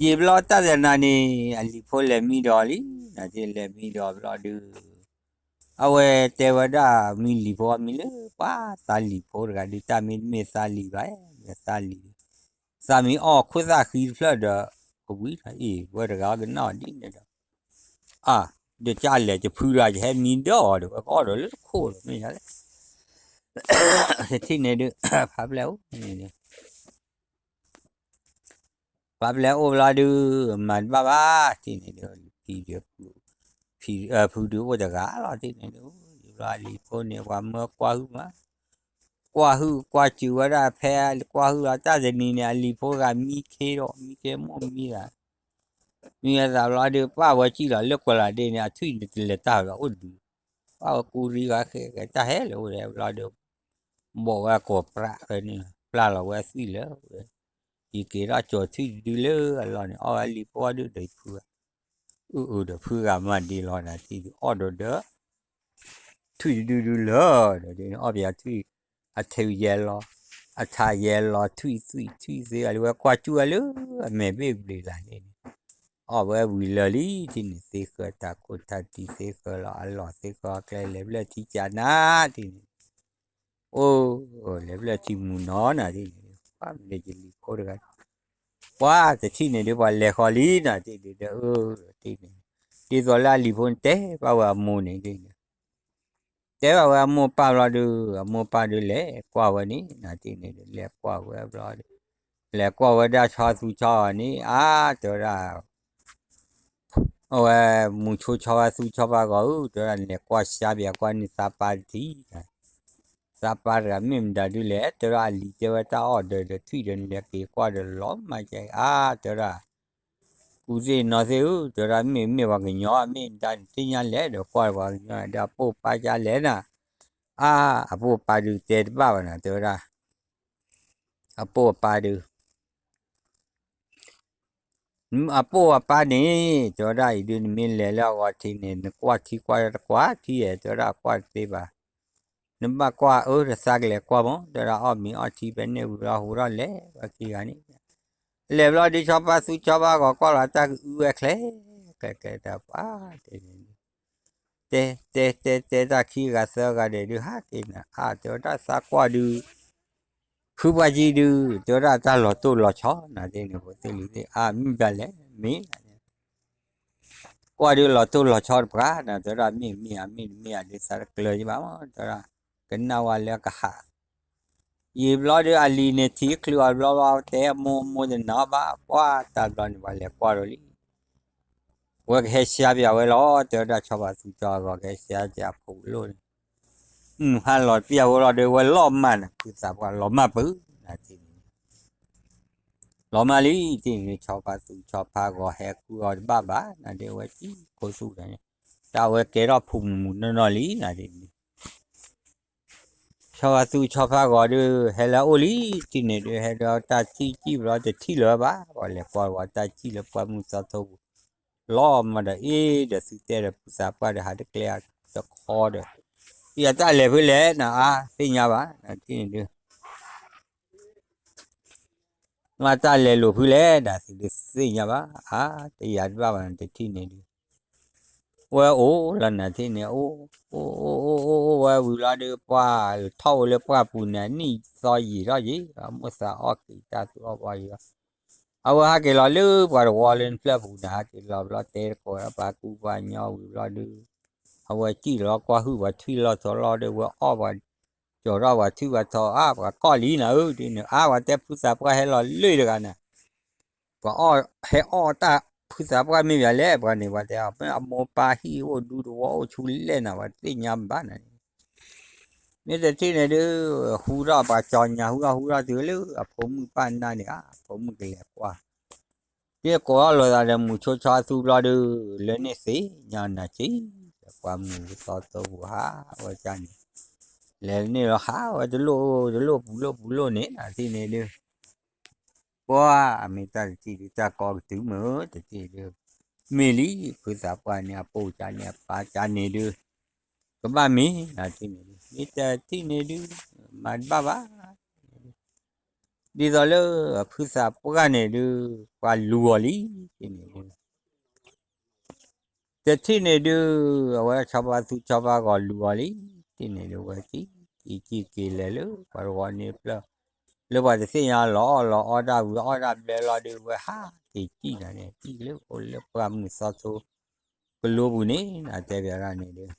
ယံာ်ဘျီတၢ်တနၤန့ၣ် အလံၤဖိလဲၤမံဒီးလံ နၤတထံၣ်လဲၤမံဒီးဘျီဒုး အဝဲတဲဝဲဒၣ် မံလံၤဖိအမံၤလၢ ပှၤသးလံၤဖိတဂၤဒုး တၢ်မ့ၢ်တမ့ၢ်သးလံၤဘၣ် မ့ၢ်သးလံၤဒုး သးမံအီၣ်ခိၣ်သၣ်ဃံတဖျၢၣ်ဒီး ကဝံၤထီၣ်အံၤ ဝဲတဂၤကနၣ်အီၤဒ်န့ၣ်ဒီး အါ ဒီးကလဲၤတဖုတဂၤ ယဟဲမံဒီးအီၤဒီး ဝဲကအီၣ်ဒီးလၢတခိၣ်ဒီး မ့ၢ်ယါလဲၣ် တထံၣ်န့ၣ်ဒုး ဖးပျဲၢ်အိၣ် ဖးပျဲၢ်အိၣ်ဘျီဒုး မၤတဘၣ်ဘၣ် တထံၣ်န့ၣ်ဒုး ဖံဒုး ဖံဒုးအိၣ်တဂၤလီၤ တထံၣ်န့ၣ်ဒုး ယဘျီအလံၤဖိန့ၣ် ပှၤမၢကွၢ်ဟုၣ်မး ကွၢ်ဟုၣ်ကွၢ်စူၤဝဲဒၣ် ဖဲကွၢ်ဟုၣ်လီၤတၢ်တနံၤန့ၣ် အလံၤဖိတဂၤမံခ့ဒီး မံခ့မိၢ်မံသး မံဝဲသးဘျီဒုး ပၢ်ဝဲစံၣ်လီၤလၢကွၢ်လၢ်ဒ့န့ၣ် အထွံၣ်န့ၣ်တလဲၤတၢ်လီၤအိၣ်ဒုး ပၢ်ဝဲကူရံဂၤဃဲးဃဲးတၢ်ဟဲလၢာ်အိၣ်ဒီးဘျီဒုး ဘီၣ်ဝဲကိးပြးဖဲန့ၣ် ပျၢ်လီၤဝဲအသွံၣ်လၢာ်ဝဲ ယက့ၤထီၣ်ကၠီၤထွံၣ်တဒုလၢအလီၢ်န့ၣ် အီၣ်ဝဲလံၤဖိဒုးဒီးယဖုဂၤ အုၣ်အုၣ်ဒီးဖုဂၤမၤဒ့လီၤနၤ တထံၣ်ဒုးအီၣ်ဒီးဒီး ထွံၣ်တဒုဒုလၢာ်ဒီး အီၣ်ပယီၤထွံၣ် အထၢယဲလီၤ အထၢယဲလီၤ ထွံၣ်သွံၣ်ထွံၣ်သ့အလံၤဝဲ ကွၢ်စူၣ်ဝဲလၢအမဲာ်ဘ့ၣ်ဘျ့းလၢ်န့ၣ် အီၣ်ဝဲဝံၤလၢာ်လံ တထံၣ်န့ၣ် သ့ဃၢၤတၢ်ခိၣ်တၢ်တံၢ် သ့ဃၢၤလီၤအလီၢ် သ့ဃၢၤအကျဲ လဲၤဖျၢၣ်ထံကနၤ တထံၣ်န့ၣ် အိၣ် လဲၤဖျၢၣ်ထံမုၢ်နီၤနၤ တထံၣ်န့ၣ် ပှၤမ့ၢ်လၢယလံၤဖိတဂၤ ပှၤတထံၣ်န့ၣ်ဒုး ပှၤလဲၤဃီၤလံနၤ တထံၣ်ဒုးဒီး အၢ တထံၣ်န့ၣ် ဒ်သိးလၢအလံၤဖိန့ၣ်တဲဘၣ်ဝဲအမိၢ်န့ၣ် တဲဘၣ်ဝဲအမိၢ်ပၢ်ဘျီဒုး အမိၢ်ပၢ်ဒုးလဲၤကွၢ်ဝဲန့ၣ် နၤတထံၣ်န့ၣ်ဒုး လဲၤကွၢ်ဝဲဘျီဒုး လဲၤကွၢ်ဝဲဒၣ်ဆီသူဆီအီၤန့ၣ် အါ တဲဝဲဒၣ် အဝဲမုၢ်ဆိဆီဘၣ်သူဆီဘၣ်ဂီၤဧၢ တဲဝဲဒၣ် နလဲၤကွၢ်စါဘၣ်ကွၢ်န့ၢ်သးပၢ်တထံၣ် သးပၢ်တဂၤမ့ၢ်မတၤဒုးလဲၣ် တဲဝဲဒၣ် အလံၤတဲဝဲတၢ်အီၣ်ဒီးဒီးထွံၣ်ဒီး နလဲၤက့ၤကွၢ်ဒီးလီၤမၢ်ကဲအါ တဲဝဲဒၣ် ကူသ့ၣ်နီၢ်သ့ၣ်ဧၢ တဲဝဲဒၣ် မ့ၢ်မ့ၢ်ပှၤကညီ မ့ၢ်မတၤန့ၣ် သ့ၣ်ညါလဲၣ်ဒီးကွၢ်ပှၤကညီဒီး အပိၢ်ပၢ်ကလဲၣ်နၤ အါ အပိၢ်ပၢ်ဒုးတဲတဘၣ်ဘၣ်နၤ တဲဝဲဒၣ် အပိၢ်ပၢ်ဒုး အပိၢ်အပၢ်န့ၣ် တဲဝဲဒၣ်အံၤဒုး နမ့ၢ်လဲၤလၢအဂီၤထံးန့ၣ် နကွၢ်ထံကွၢ်တကွၢ်ထံဧဲ တဲဝဲဒၣ် ကွၢ်တသ့ဘၣ် နဘၣ်ကွၢ်အၢ တသးကလဲၤကွၢ်မး တဲဝဲဒၣ် အီၣ်မ့ၤအီထံဖဲန့ၣ်ဝံၤလီၤ ဟူးထီၣ်လဲၤဝဲခံဂၤန့ၣ် လဲၤဘျီဒုး ဆီပၢ်သူဆီပၢ်ဂီၤကွၢ်လီၤတၢ်ကအုဝဲချဲ ချဲချဲတၢ်ပှၤ တဲန့ၣ် တဲတဲတဲတဲတၢ်ခံဂၤသၢဂၤဒဲးဒုး ဟးက့ၤနၤ အါ တဲဝဲဒၣ်သးကွၢ်ဒုး ဖုပှၢ်ကံဒုး တဲဝဲဒၣ်တၢ်လီၤတိၢ်လီၤဆီ နၤသ့ၣ်န့ၣ် ဖိသ့ၣ်လံၤသ့ၣ် အါ မ့ၢ်ဒ်လဲၣ် မ့ၢ် ကွၢ်ဒုးလီၤတိၢ်လီၤဆီတပှၤ နၤတဲဝဲဒၣ် မ့ၢ်မ့ၢ်ဧါ မ့ၢ်တမ့ၢ်ဧါဒုး သးတကျၢၤယဘၣ်မး တဲဝဲဒၣ် ကနၣ်ဝဲလၢကဟး ယံာ်ဘျီဒီးအလံၤန့ၣ်ထံၣ်ချုးအီၤဘျီဘျီ တဲအမိၢ် အမိၢ်တနာ်ဘၣ် ပှၢ်တၢ်ဘျီန့ၣ် ပှၤလဲၤကွၢ်ဒီးလံ ဝဲကဟဲဆှၢပၠးဝဲလီၤ တဲဝဲဒၣ်ဆီဖါသူဆီဖါဂီၤ ကဟဲဆှၢက့ၤအဖိကလိၣ်န့ၣ်, မုၢ်ဟါလီၤပၠးဝဲလီၤဒီး ဝဲလီၤမၢ်နၤ ဖုသးပှၢ်လီၤမၢ်ပၢၢ်နၤထံၣ်န့ၣ်, လီၤမၢ်လံ ထံၣ်န့ၣ် ဆီဖါသူဆီဖါဂီၤ ဟဲဃုအီၤတဘၣ်ဘၣ်နၤ ဒ်ဝဲစံၣ်ခိၣ်သူၣ်န့ၣ်, တၢ်ဝဲကဲထီၣ်ဖိမုၣ်မုၣ်နီၢ်နီၢ်လံနၤထံၣ်န့ၣ် ဆီဖါသူဆီဖါဂီၤဒုး ဟဲလၢအအိၣ်လံ ထံၣ်န့ၣ်ဒုး ဟဲဒီးတၢ်ထံၣ်စံၣ်ဘျီ တထံၣ်လၢၤဘၣ် ပှၤလဲၤကွၢ်ဝဲတၢ်စံၣ်လၢပှၢ်မုၢ်သီထိပူၤ, လီၤမၢ်ဒီးအ့ၣ်ဒီးသုတဲဒီး ဖုသးပှၢ်ဒီး ဟးတကျဲတခီဒီး, ယတၢ်လဲၤဖဲလဲၣ်နၤ အါ သ့ၣ်ညါဘၣ်နၤ ထံၣ်န့ၣ်ဒုး မ့ၢ်တၢ်လဲၤလိာ်ဖုလဲၣ် ဒၣ်သုဒုးသ့ၣ်ညါဘၣ် အါ တယၤတဘၣ်ဘၣ်နၤ တထံၣ်န့ၣ်ဒုး, ဝဲအိၣ်လီၤနၤထံၣ်န့ၣ် အိၣ် အိၣ် အိၣ် အိၣ် အိၣ်ဝဲဝံၤလီၤဒီး ပှၤထီၣ်အိၣ်လၢပှၢ်ပူၤန့ၣ် နံၣ်သီယံာ်ထီၣ်ယံာ် အမိၢ်သးအီၣ်က့ၤတၢ်သူအီၣ်ဘီယံာ်လီၤ, အဝဲဟးက့ၤလီၤလၢပှၤတဝီလၢနဖျၢၣ်ပူၤန့ၣ် ဟးက့ၤလီၤဘျီတဲတကိးဒီးပှၤကူပှၤညီဝံၤဘျီဒုး, အဝဲစံၣ်လီၤကွၢ်ဟုၣ်ပှၤထွံၣ်လီၢ်ထီလီၢ်ဒီး ဝဲအီၣ်ပှၤ ကၠီၤထီၣ်ပှၤထွံၣ်ပှၤထီၣ် အါ ပှၤကီၢ်လံနၤဧၢ ဒ်န့ၣ် အါ ပှၤတဲဖုသးပှၢ်ဟဲလီၤလၢတဂၤနၤ, ပှၤအီၣ်ဟဲအီၣ်တၢ်ဖုသးပှၢ်မ့ၢ်ပှၤလဲၣ် ပှၤန့ၣ် ပှၤတဲအီၤ မ့ၢ်အမိၢ်ပၢ်ဟံၣ်အိၣ်ဒူတဝီအိၣ်ဆူလဲၣ်နၤ ပှၤတသ့ၣ်ညါဘၣ်နၤန့ၣ်, မ့ၢ်တထံၣ်န့ၣ်ဒုး ဟူထီၣ်ပှၤကၠီၤညါ ဟူထီၣ်ဟူထီၣ်တုၤလၢအဖိမုၣ်ပၢ်နါန့ၣ် အဖိမုၣ်ကလဲၤကွၢ် ဒ်ကိးထီၣ်လိာ်သးဒီးမုၢ်ဆိဆီသူဘျီဒုး လၢန့ၣ်သ့ၣ်ညါနၤက့ၤ, ပှၢ်မုၢ်သီထိပူၤဟးဝဲကၢ်န့ၣ်, လဲၤန့ၣ်လီၤဟးဝဲတလိၣ်တလိၣ်ပူၤလိၣ်ပူၤလိၣ်န့ၣ် နၤထံၣ်န့ၣ်ဒုး, ပှၢ် မ့ၢ်တၢ်တထံၣ်ဒုး တၢ်ကီကတုၤမုာ်တထံၣ်ဒုး, မ့ၢ်လံ ဖုသးပှၢ်န့ၣ် အပိာ်ကၢ်န့ၣ် အပၢ်ကၢ်န့ၣ်ဒုး, ကဘၣ်မ့ၢ်နၤထံၣ်န့ၣ်ဒုး မ့ၢ်တထံၣ်န့ၣ်ဒုး, မၤတဘၣ်ဘၣ် ဒ်သိးလၢအဖုသးပှၢ်န့ၣ်ဒုး ပှၤလူၤအီၤလံ ထံၣ်န့ၣ်ဒုး, တထံၣ်န့ၣ်ဒုး အဝဲဆီဖါသူဆီဖါဂီၤလူၤအီၤလံ ထံၣ်န့ၣ်ဒုး ဝဲကံၣ်ကံၣ်က့ၤလဲၤလၢပှၤတဝီန့ၣ်ဖျၢၣ်, လၢပှၤတသ့ၣ်ညါလီၤအီၣ်လီၤအီတၢ်ဝံၤအီၣ်တၢ်ဘျဲလီၤဒုး ဝဲဟးက့ၤကံၣ်နၤန့ၣ် ကံၣ်လၢအိၣ်လၢပှၢ်မုၢ်သီထိကလိပူၤန့ၣ် နတဲပၠးဒၣ်န့ၣ်ဒုး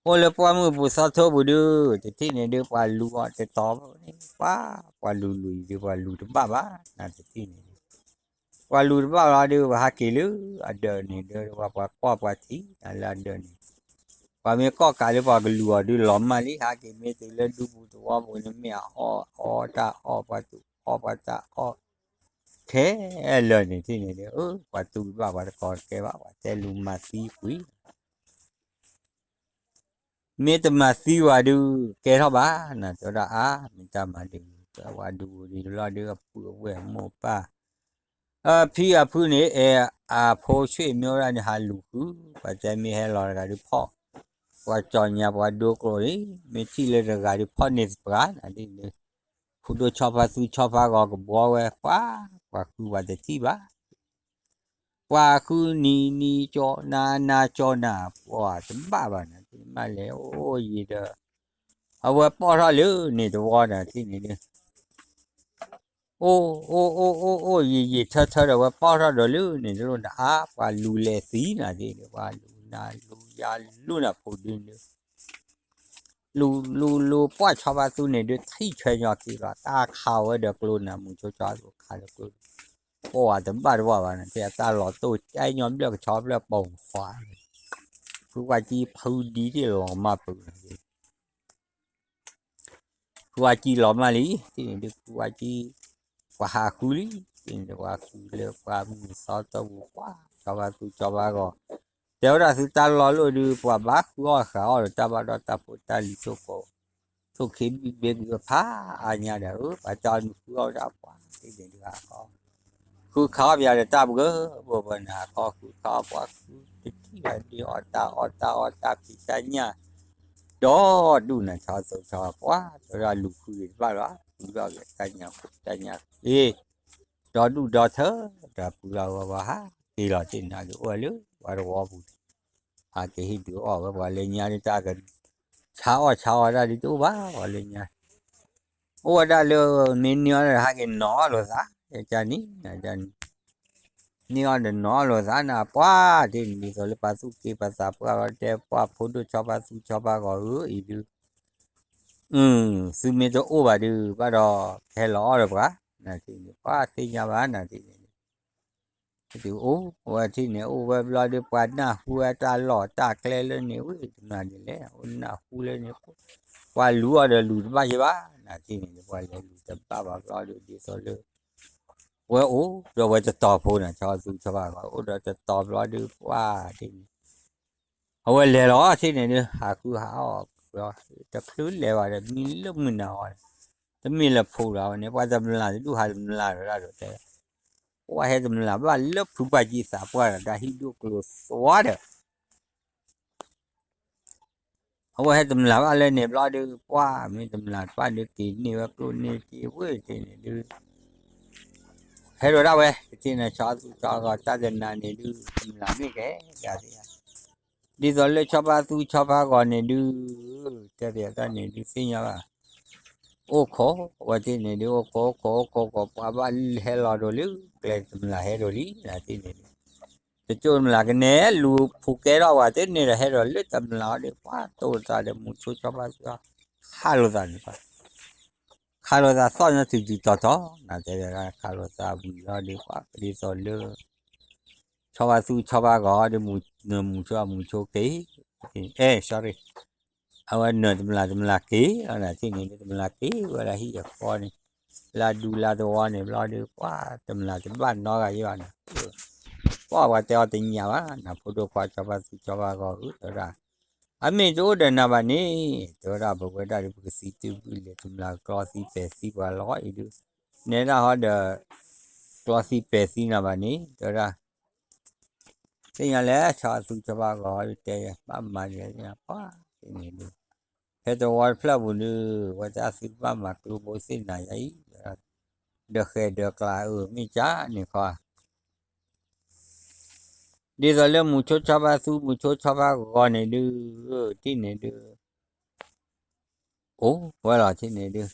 အိၣ်လၢပှၢ်မုၢ်ပူၤသီထိပူၤဒုး တထံၣ်န့ၣ်ဒုး ပှၤလူၤအီၤတတီၤဘၣ်န့ၣ် ပှၤ ပှၤလူၤလူၤအံၤဒုး ပှၤလူၤတဘၣ်ဘၣ် နတထံၣ်န့ၣ်ဒုး, ပှၤလူၤတဘၣ်လီၤဒုး ပှၤဟးက့ၤလၢအဒၢးန့ၣ်ဒုး ပှၤ ပှၤကွၢ်ပှၤထံၣ်နၤလၢအဒၢးန့ၣ်, ပှၤမ့ၢ်ကီၣ်ကးလၢပှၤကလူၤအီၤဒုးလီၤမၢ်လံ ဟးက့ၤမ့ၢ်တုၤလၢဒူပူၤသဝီပူၤန့ၣ် မ့ၢ်အအီၣ်အီတၢ်အီၣ် ပှၤသူၣ်အီၣ်ပှၤတၢ်အီၣ် ခဲလၢာ်န့ၣ်ထံၣ်န့ၣ်ဒုး အၢ ပှၤတူၢ်ဘၣ်ပှၤတကီတကဲဘၣ် ပှၤတဲလူၤမၤသံကွံာ် မ့ၢ်တမၤသံဝဲဒုး ကဲထီၣ်ဘၣ် နတဲဝဲဒၣ်အါ မ့ၢ်တၢ်မၤဒုး ပှၤဒူပူၤဒံးတဘျီဒုး အပုၢ်အဝဲၢ်မိၢ်ပၢ် အဖံအဖုန့ၣ် အဲၣ်အဖိဆွေမျိုးဝဲဒၣ်န့ၣ် ဟးလူၤဃု ပှၤတဲမ့ၢ်ဟဲလီၤတဂၤဒုးဖီၣ် ပှၤကၠီၤညါပှၤဒိကျိၤန့ၣ် မ့ၢ်ထံၣ်လၢတဂၤဒုးဖီၣ်န့ၢ်သပှၢ်နၤဒ်န့ၣ် ဖိဒိၣ်ဆီဖါသူဆီဖါဂီၤကဘှီဝဲ ပှၤ ပှၤဃုပှၤတထံၣ်ဘၣ် ပှၤဃုနံၤနံၤကၠီနၤနၤကၠီနၤ ပှၤတဘၣ်ဘၣ်နၤ မ့ၢ်လဲၤအိၣ်ယံၤဒီး အဝဲပီၢ်ထီၣ်လၢန့ၣ်တဝီနၤထံၣ်န့ၣ်ဒုး အိၣ် အိၣ် အိၣ် အိၣ် အိၣ် ယံာ်ယံာ်ထၢထၢဒီး ဝဲပီၢ်ထီၣ်ဒီးလၢန့ၣ်တလိၣ်နၤ အါ ပှၤလူၤလဲၤသံနၤဒ်န့ၣ် ပှၤလူၤနၤလူၤယၤလူၤနၤဖိဒုန့ၣ် လူၤလူၤလူၤပှၢ်ဆီဖါသူန့ၣ်ဒုး ထံၣ်ဆွဲညီက့ၤလီၤ တၢ်ခးဝဲဒီးကျိနၤ မုၢ်ဆိဆီသူခးဒီးကျိ ပှၤတဘၣ်တဘၣ်ဘၣ်နၤ ဖဲအတၢ်လီၤတိၢ်ကဲညီဘျၢၣ်ကဆီဘျၢၣ်ပိာ်ခွါ ဖုဝါကံဖုဒံတ့ၢ်လီၤမၢ်ပၢၢ်နၤ ဖုဝါကံလီၤမၢ်လံ တ့ၢ်န့ၣ်ဒုး ဖုဝါကံ ပှၤဟးဃုလံ တ့ၢ်န့ၣ်ဒုး ပှၤဃုလၢပှၢ်မုၢ်သီတီပူၤ ပှၢ် ဆီဖါသူဆီဖါဂီၤ တဲဝဲဒၣ်သုတၢ်လီၢ်လိၣ်ဒုး ပှၤဘၣ်ဃုအီၣ်ဃာ်အီၣ်ဒီးတၢ်ဘၣ်ဒီးတၢ်ဖိတၢ်လံၤသိၣ်ကိး သိၣ်ခ့ဘံၣ်ဘ့ၣ်ဘုးဖးအါညါဒီး ပှၤတၢ်အီၣ်နုာ်ဃုအီၣ်ဒၣ်ပှၤ တ့ၢ်န့ၣ်ဒုးဟးကီ ဃုခးအီၣ်ပယၤဒီးတၢ်ပှဲၤ ဘၣ်ပှၤနၤဟးကီ ဃုခးအီၣ်ပှၤဃုတထံၣ်ဘၣ်ဒုးအီၣ်တၢ်အီၣ်တၢ်အီၣ်တၢ်ဖံးတၢ်ညၣ် ဒီဒူၣ်နၤဆီသိဆီပှၢ် တဲဝဲဒၣ်လူၤဃုဂ့ၤတဘၣ်လီၤ ဃုထီၣ်ဂ့ၤတၢ်ညၣ်ဃုတၢ်ညၣ်ဃ့ ဒီဒူၣ်ဒီထၢ ဒီးပှၤလီၤဝဲပှၤဟးက့ၤလီၤတ့ၢ်န့ၣ် အက့ၤအိၣ်ဝဲလၢပှၤတဝီပူၤ ဟးက့ၤဟ့ၣ်ဒုးအီၣ်ဝဲပှၤလၢညါဒုးတၢ်က ဆါအီၣ်ဆါအီၣ်တၢ်ဒုးတအိၣ်ဘၣ်ပှၤလၢညါ အိၣ်ဝဲဒၣ်လၢ မ့ၢ်န့ၢ်အီၣ်ဒီးဟးက့ၤနီၤအီၣ်လိာ်သး ကန့ၣ် န့ၢ်အီၣ်ဒီးနီၤအီၣ်လိာ်သးနၤ ပှၤတ့ၢ်န့ၣ်ဒ်သိးလၢပှၤသူၣ်က့ပှၤသးပှၢ်လီၤ တဲပှၤဖိဒိၣ်ဆီဖါသူဆီဖါဂီၤဧၢ အံၤဒုး သုမ့ၢ်တအိၣ်ဘၣ်ဒုး ဘၣ်ဒီး ကဟဲလီၤအီၣ်ဒီးပှၤ, နထံၣ်န့ၣ် ပှၤသ့ၣ်ညါဘၣ် နထံၣ်န့ၣ် ဒုးအိၣ်ဝဲထံၣ်န့ၣ် အိၣ်ဝဲဘျီဒုး ပှၤနၢ်ဟူဝဲတၢ်လီၢ်တၢ်ကျဲလၢန့ၣ် ဝဲတနၤန့ၣ်လဲၣ် အိၣ်နၢ်ဟူလၢန့ၣ် ပှၤလူၤအီၤဒီးလူၤတဘၣ်ယဲဘၣ် နထံၣ်န့ၣ် ပှၤလဲၤလူၤတဘၣ်ဘၣ်ဘျီဒုး ဒ်သိးလၢ ဝဲအိၣ်ဒီးဝဲတတီၤဖိန့ၣ် ဆီဖါသူဆီဖါဂီၤ အိၣ်ဒီးတတီၤဘျီဒုး ပှၤထံၣ်န့ၣ် အဝဲလဲၤလီၤထံၣ်န့ၣ်ဒုး ဟးဃုဟးအီၣ်ဘျီ တချုးလဲၤဘၣ်ဒီး မံလၢမုၢ်နၤအီၤန့ၣ် တမ့ၢ်လၢဖိလီၤဝဲန့ၣ် ပှၤတမျၢ်တဒူၣ်ဟးတမျၢ်ဒီးဒၣ်ဒီးတဲ ပှၤဟဲတမျၢ်ဘၣ်လၢဖုပှၢ်ကံသးပှၢ်ဒီး တၢ်ဟံၣ်ဒိၣ်ကျိၤသွါဒီး အဝဲဟဲတမျၢ်ဘၣ်လၢန့ၣ်ဘျီဒုး ပှၤမ့ၢ်တမျၢ်တဖၣ်ဒုး က့ၤန့ၢ်ဝဲကျိၣ်န့ၢ်စ့ဝဲတ့ၢ်န့ၣ်ဒုး ဟဲဒိးဒၣ်ဝဲ ကသ့ၣ်န့ၣ် ဆီဖါသူဆီဖါဂီၤ တၢ်တနၤန့ၣ်ဒုး တမျၢ်မ့ၢ်ကဲဒၣ်သ့ၣ်ညါ ဒ်သိးလၢဆီဖါသူဆီဖါဂီၤန့ၣ်ဒုး တဲပၠးတၢ်န့ၣ်ဒုးသ့ၣ်ညါဘၣ် အိၣ်ခိးဝဲတ့ၢ်န့ၣ်ဒုး အိၣ်ခိး အိၣ်ခိး အိၣ်ခိး ပှၤဘၣ်ဟဲလီၤဒိၣ်လံ ကျဲတမျၢ်ဟဲဒိၣ်လံ နတ့ၢ်န့ၣ်ဒုး တကၠိၣ်တမျၢ်ကနဲ လူၤဖိးကဲထီၣ်ဝဲတန့ၢ်ဒီး ဟဲဒီးလၢတမျၢ်အီၤဒီး ပှၤတိၢ်သးဒီး မူဆိဆီဖါသူ ခးလိာ်သးန့ၣ် ခးလိာ်သးသီၣ်ညီတုၤတုၤတီၤတီၤ နတဲဝဲဒၣ် ခးလိာ်သးဝံၤလီၤဒီး ပှၤဒ်သိးလၢ ဆီဖါသူဆီဖါဂီၤဒီး မူဆိ မူဆိက့ၤ အဲ sorry အဝဲနၢၤတမျၢ်တမျၢ်က့ၤလီၤ နထံၣ်န့ၣ်ဒုး တမျၢ်က့ၤဝဲလၢဟံၣ်အဃီန့ၣ် လၢဒူလၢသဝီန့ၣ်ဘျီဒုး ပှၤတမျၢ်တဘၣ်နီတဂၤယဲဘၣ်န့ၣ် ပှၤပှၤတဲအီၤတညၣ်ဘၣ် နဖိဒိၣ်ခွါဆီဖါသူဆီဖါဂီၤဧၢ တဲဝဲဒၣ် အမ့ၢ်တအိၣ်ဒီးနၤဘၣ်န့ၣ် တဲဝဲဒၣ် ပဝဲဒၣ်ဒီး ပကသံတုၤဘုလဲၣ် တမျၢ်ကျီသံပဲာ်သံပှၤလီၤအံၤဒုး နဲဒၣ်ဟီဒီး ကျီသံပဲာ်သံနၤဘၣ်န့ၣ် တဲဝဲဒၣ် သ့ၣ်ညါလဲၣ် ဆီဖါသူဆီဖါဂီၤတဲ ဘၣ်မၤဒ်လဲၣ် ပှၤန့ၣ်ဒုး ဖဲသဝီတဖျၢၣ်ပူၤဒုး ဝဲတၢ်သုကဘၣ်မၤကျိဘိသ့ၣ်နၤယါအံၤ ဒီးဃဲၤဒီးကျါအၢ မ့ၢ်ကၢ်န့ၣ်ခီ ဒ်သိးလၢမူဆိဆီဖါသူ မူဆိဆီဖါဂီၤန့ၣ်ဒုး တ့ၢ်န့ၣ်ဒုး အိၣ်ဝဲလီၤတ့ၢ်န့ၣ်ဒုး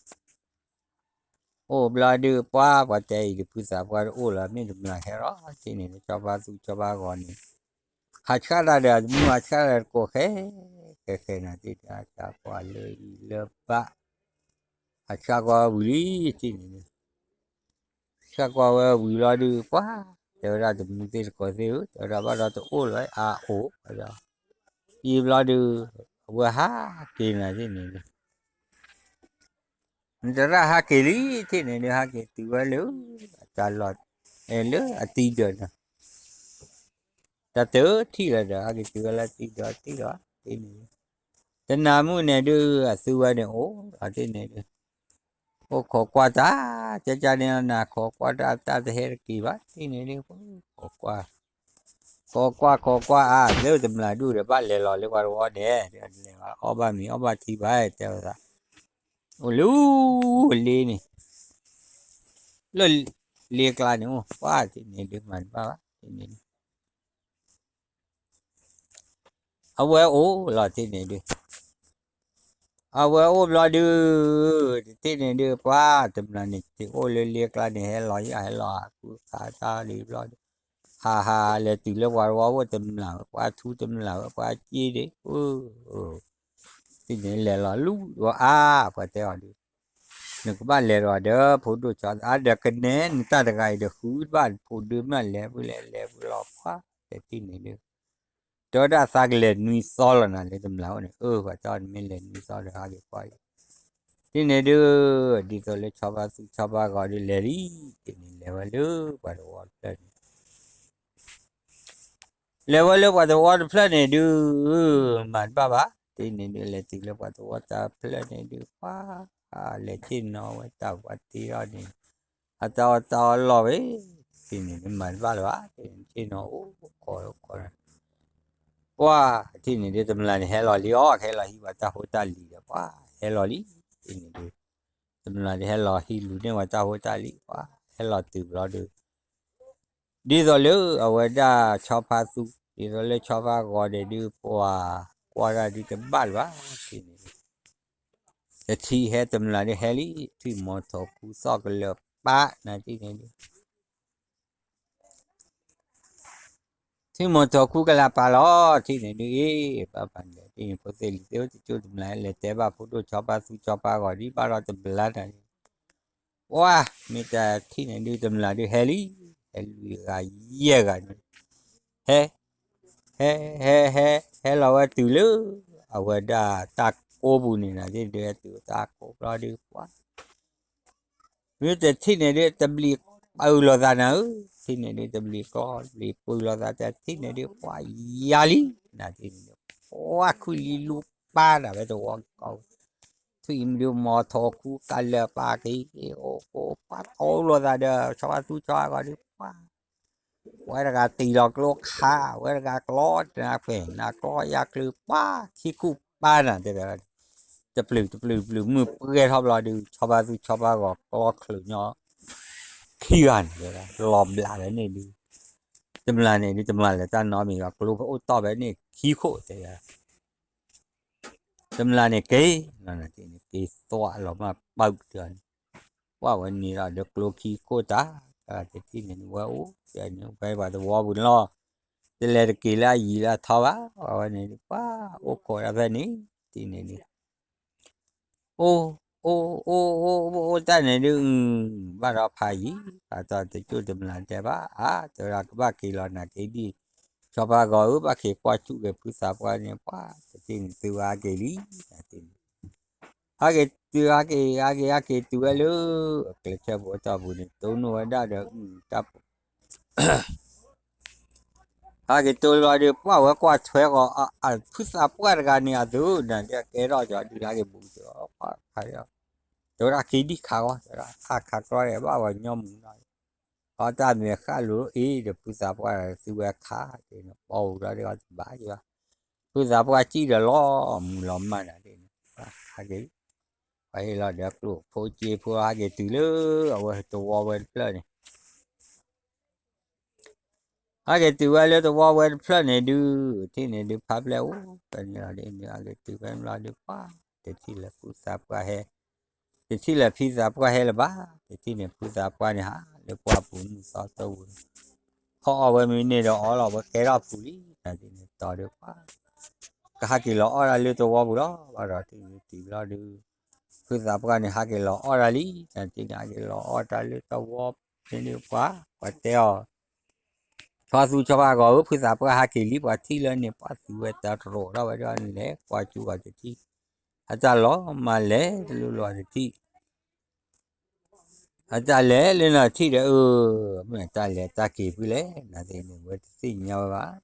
အိၣ်ဘျီဒုး ပှၤပှၤတဲအံၤဒုး ဖုသးပှၢ်တအိၣ်လၢၤ မ့ၢ်တမျၢ်ဟဲလီၤတ့ၢ်န့ၣ်ဒုး ဆီဖါသူဆီဖါဂီၤန့ၣ် ဟးဆှၣ်တၢ်ဒီး မုၢ်ဟးဆှၣ်တၢ်တကိးဃဲ ဃဲဃဲနၤတ့ၢ် ဟးဆှၣ်ကွၢ်လၢအံၤလၢဘၣ် ဟးဆှၣ်ကွၢ်ဝံၤလံတ့ၢ်န့ၣ်ဒုး ဆှၣ်ကွၢ်ဝဲဝံၤလီၤဒုး ပှၤတဲဝဲဒၣ် တမူသ့ၣ်တကိးသ့ၣ်ဧၢ တဲဝဲဒၣ်ဘၣ်ဒီးတအိၣ်လၢၤအါအိၣ်ဒီး အံၤဘျီဒုး အဝဲဟးက့ၤနၤတ့ၢ်န့ၣ်ဒုး နတရၣ်ဟးက့ၤလံတ့ၢ်န့ၣ်ဒုး ဟးက့ၤတုၤဝဲလၢ အတၢ်လီၢ် လၢအတံၤဒၢးန့ၣ် တၢ်တထံၣ်လၢၤဒီး ဟဲက့ၤတုၤဝဲလၢအတံၤဒၢးတံၤလီၤတ့ၢ်န့ၣ်ဒုး တနၤမုၢ်န့ၣ်ဒုး အသုဝဲန့ၣ်အိၣ်လီၤတ့ၢ်န့ၣ်ဒုး အိၣ်ခိးကွၢ်တၢ် ကကန့ၣ်နၤ ခိးကွၢ်တၢ် တၢ်တဟဲတက့ၤဘၣ်တ့ၢ်န့ၣ်ဒုး ခိးကွၢ် ခိးကွၢ်ခိးကွၢ်အါ လၢတမျၢ်ဒူၣ်ဒီး ဘၣ်လဲၤလီၤလၢပှၤတဝီန့ၣ် လဲၤဘၣ်အီၣ်ဘၣ်မ့ၤအီၣ်ဘၣ်ထံဘၣ် တဲဝဲဒၣ် အိၣ်လၢလ့န့ၣ် လၢလ့ကျါန့ၣ်အိၣ် ပှၤတ့ၢ်န့ၣ်ဒုး မၤတဘၣ်ဘၣ်တ့ၢ်န့ၣ်ဒုး အဝဲအိၣ်လီၤတ့ၢ်န့ၣ်ဒုး အဝဲအိၣ်ဘျီဒုး တ့ၢ်န့ၣ်ဒုး ပှၤတမျၢ်န့ၣ် တ့ၢ်အိၣ်လၢလ့ကျါန့ၣ် ဟဲလီၤယါ ဟဲလီၤဟးဃုခးတၢ်လံဘျီဒုး ဟးဟးလဲၤတုၤလၢပှၤတဝီအိၣ်တမျၢ် ပှၤထူတမျၢ်ဝဲ ပှၤစ့ဒံး တ့ၢ်န့ၣ်လဲၤလီၤလူၤဒီးအါ ပှၤတဲအီၤဒုး နကဘၣ်လဲၤဒီး ဒီးဖိဒိၣ်ဆီအါဒီး ကနဲနတၢ်တဂၤအံၤဒီး ဃုတဘၣ်ဖိဒိၣ်မ့ၢ်လဲၤဖုလဲၤလဲၤဖုလီၤ ပှၤတဲတ့ၢ်န့ၣ်ဒုး တဲဝဲဒၣ်သးကလဲၤနွံသီလီၤနၤလၢတမျၢ်အိၣ်န့ၣ် အၢ ပှၤတဲအီၤ နမ့ၢ်လဲၤနွံသီဒီး ဟးက့ၤကွၢ်လံ တ့ၢ်န့ၣ်ဒုး ဒ်သိးလၢဆီဖါသူဆီဖါဂီၤဒုးလဲၤလံ တ့ၢ်န့ၣ်လဲၤဝဲလၢပှၤတဝီတဖျၢၣ်န့ၣ် လဲၤဝဲလၢပှၤတဝီတဖျၢၣ်န့ၣ်ဒုး မၤတဘၣ်ဘၣ် တ့ၢ်န့ၣ်ဒုး လဲၤတုၤလၢပှၤတဝီတဖျၢၣ်န့ၣ်ဒုး ပှၤ လဲၤဆ့ၣ်နီၤဝဲတၢ်ပှၤတ့ထီၣ်န့ၣ် အတၢ်အီၣ်တၢ်အီလီၢ်ဝဲ တ့ၢ်န့ၣ်ဒုး မၤတဘၣ်လၢၤဘၣ် တ့ၢ်န့ၣ်ဆ့ၣ်နီၤအိၣ်ခိးခိး ပှၤ တ့ၢ်န့ၣ်ဒုး တမျၢ်န့ၣ်ဟဲလီၤလံအီၤ ကဟဲလီၤဟံးပှၤတၢ်ဖိတၢ်လံၤဒီး ပှၤ ဟဲလီၤလံ တ့ၢ်န့ၣ်ဒုး တမျၢ်ဒုးဟဲလီၤဟံးလူၤန့ၢ်ပှၤတၢ်ဖိတၢ်လံၤ ပှၤ ဟဲလီၤတုၤဘျီဒုး ဒ်သိးလၢအဝဲဒၣ်ဆီဖါသူ ဒ်သိးလၢဆီဖါဂီၤန့ၣ်ဒုး ပှၤ ကွၢ်တၢ်ဒုးတဘၣ်လၢၤဘၣ် တ့ၢ်န့ၣ်ဒုး တထံၣ်ဟဲတမျၢ်ဒုးဟဲလံ ထွံၣ်မီၤထီၣ်ခူသီၣ်ကလၢၤပာ် နၤတ့ၢ်န့ၣ်ဒုး ထွံၣ်မီၤထီၣ်ခူကလၢၤပာ်လီၤ တ့ၢ်န့ၣ်ဒုး အ့ ဘၣ်မၤလဲၣ် ဒ်န့ၣ်ဖိသ့ၣ်လံၤသ့ၣ်အိၣ်တကၠိၢ်တမျၢ် လဲၤတဲဘၣ်ဖိဒိၣ်ဆီဖါသူဆီဖါဂီၤဒ်ဘၣ်ဒီးတဘျါနၤ ပှၢ် မ့ၢ်တထံၣ်န့ၣ်ဒုးတမျၢ်ဒုးဟဲလံ, ဟဲလွံၢ်ဂၤယဲၢ်ဂၤန့ၣ်, ဟဲ, ဟဲ, ဟဲ, ဟဲ, ဟဲလီၤဝဲတုၤလၢ အဝဲဒၣ်တၢ်ကိးပူၤန့ၣ်နၤ ဒ်ဒုးဟဲတုၤတၢ်ကိးဘျီဒုး ပှၢ် မ့ၢ်တထံၣ်န့ၣ်ဒုး တဘျံးပၢၢ်လိာ်သးနၤဧၢ, ထံၣ်န့ၣ်ဒုး တဘျံးကျီ တဘျံးပၢၢ်လိာ်သး တထံၣ်န့ၣ်ဒုး ပှၢ်ယၤလံ, နၤထံၣ်န့ၣ်ဒုး ပှၢ်ခုၣ်လံလူပၢ်ဒၣ်ဝဲတဝီကီၢ်, ထွံၣ်မ့ၢ်ဒုးမီၤထီၣ်ခူကလၢာ်ပာ်က့ၤ, အိၣ်ကိးပှၢ်ထီလိာ်သးဒီး ဆီဖါသူဆီဖါဂီၤဒုး ပှၢ် ဝဲတဂၤတံၢ်လီၤကျိခး, ဝဲတဂၤကျီတနၢ်ကွဲၢ် နၤကျီယၤကျုာ် ပှၢ်ခံခူၣ်ပၢ်နၤတဲဝဲ တပျုာ်တပျုာ်တပျုာ် မုၢ်ပှဲၤထီၣ်ဘျီဒုး ဆီဖါသူဆီဖါဂီၤကျီချုးညီ ခံဂၤန့ၣ်တဲဝဲ လီၤဘျးဝဲန့ၣ်ဒုး တမျၢ်န့ၣ်ဒုး တမျၢ်လဲၤတၢ်နီတမံၤဘၣ် ကျိဖဲအိၣ်တီၢ်ဖဲန့ၣ်ခံခိၣ်တဲဝဲ တမျၢ်န့ၣ်က့ၤလီၤနၤ က့ၤသွးလီၤမၢ်ပၢၢ်တၢ်န့ၣ်, ပှၢ်ဝဲန့ၣ်လီၤဒီးကျိခံခိၣ်တၢ်, တထံၣ်န့ၣ်ဒုးဝဲအိၣ် ဖဲန့ၣ်ဖဲပှၤသဝီပူၤန့ၣ်လီၤ, တလဲၤတက့ၤလၢအယံၤလၢအထီဘၣ်, ပှၢ်ဝဲန့ၣ်ဒုး ပှၢ်အိၣ်ခိးဒၣ်ဖဲန့ၣ် ထံၣ်န့ၣ်ဒုး အိၣ်, အိၣ်, အိၣ်, အိၣ်တၢ်န့ၣ်ဒုး ဘၣ်ဒီးဖးယံၤ ဖးတီၢ်တကၠိၢ်တမျၢ်တဲဘၣ် အါ တဲဝဲဒၣ်ကဘၣ်က့ၤလီၤနၤက့ၤဒံၣ်, ဆီဖါဂီၤဧၢ ဘၣ်က့ၤကွၢ်စူၣ်က့ၤဖုသးပှၢ်န့ၣ် ပှၢ်တထံၣ်န့ၣ်သုဝဲဟးက့ၤလံ, ဟးက့ၤတုၤဟးက့ၤ ဟးက့ၤ ဟးက့ၤတုၤဝဲလၢ အကျဲးစၢးဖိအတီၢ်ပူၤန့ၣ် တိၢ်နီၣ်ဝဲဒၣ်ဒီး တၢ် ဟးက့ၤတိၢ်လီၤဒီး ပှၢ်ဝဲကွၢ်ထွဲဃီၤ ဖုသးပှၢ်တဂၤန့ၣ် အသုနၤဒ်ကဲထီၣ်ကီၤဒုး ဟးက့ၤဘူးကီၤ ပှၢ်ခးဒီး တဲဝဲဒၣ်က့ၤဒံၣ်ခးဃီ တဲဝဲဒၣ်ခးခးကြီဒီး ဘၣ်ဝဲညီမုၢ်နီၤ အတၢ်မဲာ်ဃၣ်လိၤအ့ၣ်ဒီး ဖုသးပှၢ်သုဝဲခး တဲန့ၣ် ပီၢ်ဝံၤလီၤဒီးတဘၣ်ယဘၣ် ဖုသးပှၢ်စံၣ်ဒီးလီၤမုၢ်လီၤမၢ်နၤဒ်န့ၣ် ဟးက့ၤ ပှၤဟ့ၣ်လီၤဒီးကျိၣ်ဖိက့ဖိ ဟးက့ၤတုၤလၢအဝဲတဝီဝဲတဖျၢၣ်န့ၣ် ဟဲက့ၤတုၤဝဲလၢတဝီဝဲတဖျၢၣ်န့ၣ်ဒုး ထံၣ်န့ၣ်ဒုးဖးဖျဲၣ်အိၣ်ဖဲန့ၣ်လီၤဒ်န့ၣ် ဟဲက့ၤတုၤဖဲန့ၣ်လီၤဒုး ပှၢ် တထံၣ်လၢဖုသးပှၢ်ဟဲ တထံၣ်လၢဖုသးပှၢ်ဟဲလၢၤဘၣ် တထံၣ်န့ၣ်ဖုသးပှၢ်န့ၣ်ဟးလၢပှၢ်ပူၤမုၢ်သီတိၢ်ပူၤ ခီအီၣ်ဝဲမ့ၢ်န့ၢ်ဒီးအီလီၤဝဲကဲထီၣ်ပူၤလံ နၤဒ်န့ၣ်တီၤဒုးပှၢ် ကဟးက့ၤလီၤအီၣ်တၢ်လၢတဝီပူၤလီၤ ဘၣ်ဒီးထံၣ်န့ၣ်တုၤလီၤဒုး ဖုသးပှၢ်န့ၣ် ဟးက့ၤလီၤအီၣ်တၢ်လံ နၤဒ်န့ၣ် ဟးက့ၤလီၤအီၣ်တၢ်လၢတဝီန့ၣ်ဒုးပှၢ် ပှၤတဲအီၤ ဆီသူဆီဖါဂီၤဧၢ ဖုသးပှၢ်ဟးက့ၤလံ ပှၤထံၣ်လၢန့ၣ် ပှၢ်သုဝဲတရိးထီၣ်ဝဲဒၣ်န့ၣ်လဲၤကွၢ်ကၠူဂီၤတထံၣ် အတၢ်လီၤမၢ်လဲၤတလိၣ်လီၤတထံၣ် အတၢ်လဲၤလၢနီၤထံၣ်ဒီး အၢ မ့ၢ်တၢ်လဲၤတၢ်က့ၤဖုလဲၣ် နၤသ့ၣ်န့ၣ် ဝဲတသ့ၣ်ညါဝဲဘၣ်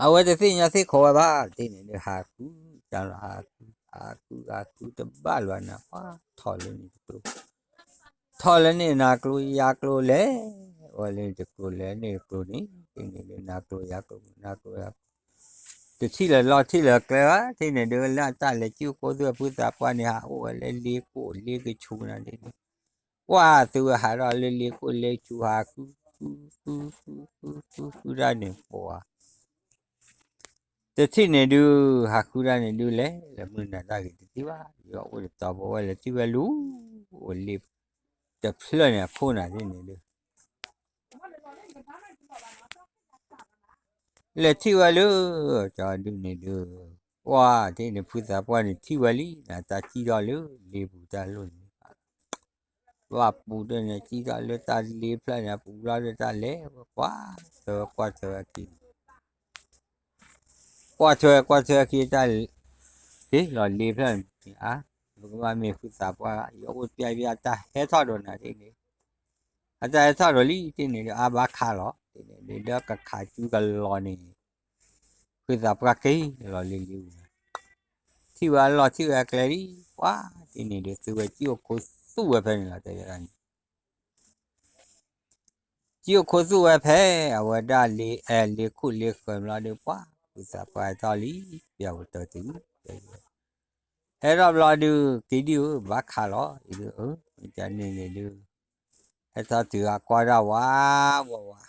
အဝဲတသ့ၣ်ညါသ့ၣ်ခိးဝဲဘၣ် တထံၣ်န့ၣ်ဒုး ဟးဃုတၢ်လီၤ ဟးဃု ဟးဃု ဟးဃုတဘၣ်လၢၤနၤ ပှၢ်ထီၣ်လၢန့ၣ်တကျိၤ ထီၣ်လၢန့ၣ်နၤကျိၤယၤကျိၤလဲၤ ဝဲလၢန့ၣ်တကျိၤလဲၤန့ၣ်တကျိၤန့ၣ် တထံၣ်န့ၣ်ဒုး နၤကျိၤယၤကျိၤ နၤကျိၤယၤကျိၤ တထံၣ်လၢၤလီၢ်ထံၣ်လၢၤကျဲဘၣ် တထံၣ်န့ၣ်ဒုးလၢအတၢ်လဲၤကၠူကိၢ်သုဝဲဖုသးပှၢ်န့ၣ် ဟးအိၣ်ဝဲလၢလ့ကိၣ်လ့ကဆူနၤဒ်န့ၣ် ပှၢ်သုဝဲဟးထီၣ်လၢလ့ကိၣ်လ့ကဆူဟးဃု ဃု ဃု ဃု ဃု ဃု ဃုတၢ်န့ၣ်ပှၤ တထံၣ်န့ၣ်ဒုး ဟးဃုတၢ်န့ၣ်ဒုးလဲၤ လဲၤမုၢ်နၤတၢ်ဂ့ၤတထံၣ်ဘၣ် ယွၤအိၣ်တတီၤဖိဝဲလဲၤထံၣ်ဝဲလူၤ အိၣ်လ့တဖျၢၣ်န့ၣ်အခိၣ်နၤဒ်န့ၣ်ဒုး လဲၤထံၣ်ဝဲလၢ ကၠီဒုးန့ၣ်ဒုး ပှၢ်တထံၣ်န့ၣ် ဖုသးပှၢ်န့ၣ်ထံၣ်ဝဲလံ နတၢ်စံၣ်ထီၣ်လၢလ့ပူၤတၢ်လိၣ်န့ၣ် ဘၣ်ပူၤတန့ၣ် စံၣ်ထီၣ်လၢတၢ်လ့ဖျၢၣ်န့ၣ် အပူၤလီၤဒီးတၢ်လဲၤဝဲကွၢ်ထွဲဝဲကွၢ်ထွဲဝဲခံ ကွၢ်ထွဲကွၢ်ထွဲခံတၢ် က့ၤလီၤလ့ဖျၢၣ်န့ၣ် အါ ပကဘၣ်မ့ၢ်ဖုသးပှၢ် ယအိၣ်ပျဲၢ်ပျဲၢ်တၢ်ဟဲထီၣ်ဒီးနၤဒ်န့ၣ် အတၢ်ဟဲထီၣ်ဒီးလံ တထံၣ်န့ၣ်ဒုး အါဘၣ်ခးလီၤ တထံၣ်န့ၣ်ဒုး ဒီးကခးကၠူကလီၤန့ၣ် ဖုသးပှၢ်က့ၤလီၤလ့လ့ပူၤ ထံၣ်ဝဲအလီၢ်ထံၣ်ဝဲအကျဲလံ ပှၢ်တထံၣ်န့ၣ်ဒုး သုဝဲစံၣ်အိၣ်ခိးသူၣ်ဝဲဖဲန့ၣ်လီၤ တဲဝဲဒၣ်န့ၣ် စံၣ်အိၣ်ခိးသူၣ်ဝဲဖဲ အဝဲဒၣ်လ့ အဲ လ့ခိၣ်လ့ဃၢၤဘျီဒုး ပှၢ်ဖုသးပှၢ်ဟဲထီၣ်လံ ပျဲဝဲတၢ်တုၤ ဟဲထီၣ်ဘျီဒုး က့ၤဒံၣ်ဧၢ ဘၣ်ခးလီၤ အံၤဒုး အၢ မ့ၢ်တၢ်န့ၣ်န့ၣ်ဒုး ဟဲထီၣ်တုၤဟးကွၢ်တၢ်ဝးဝးဝး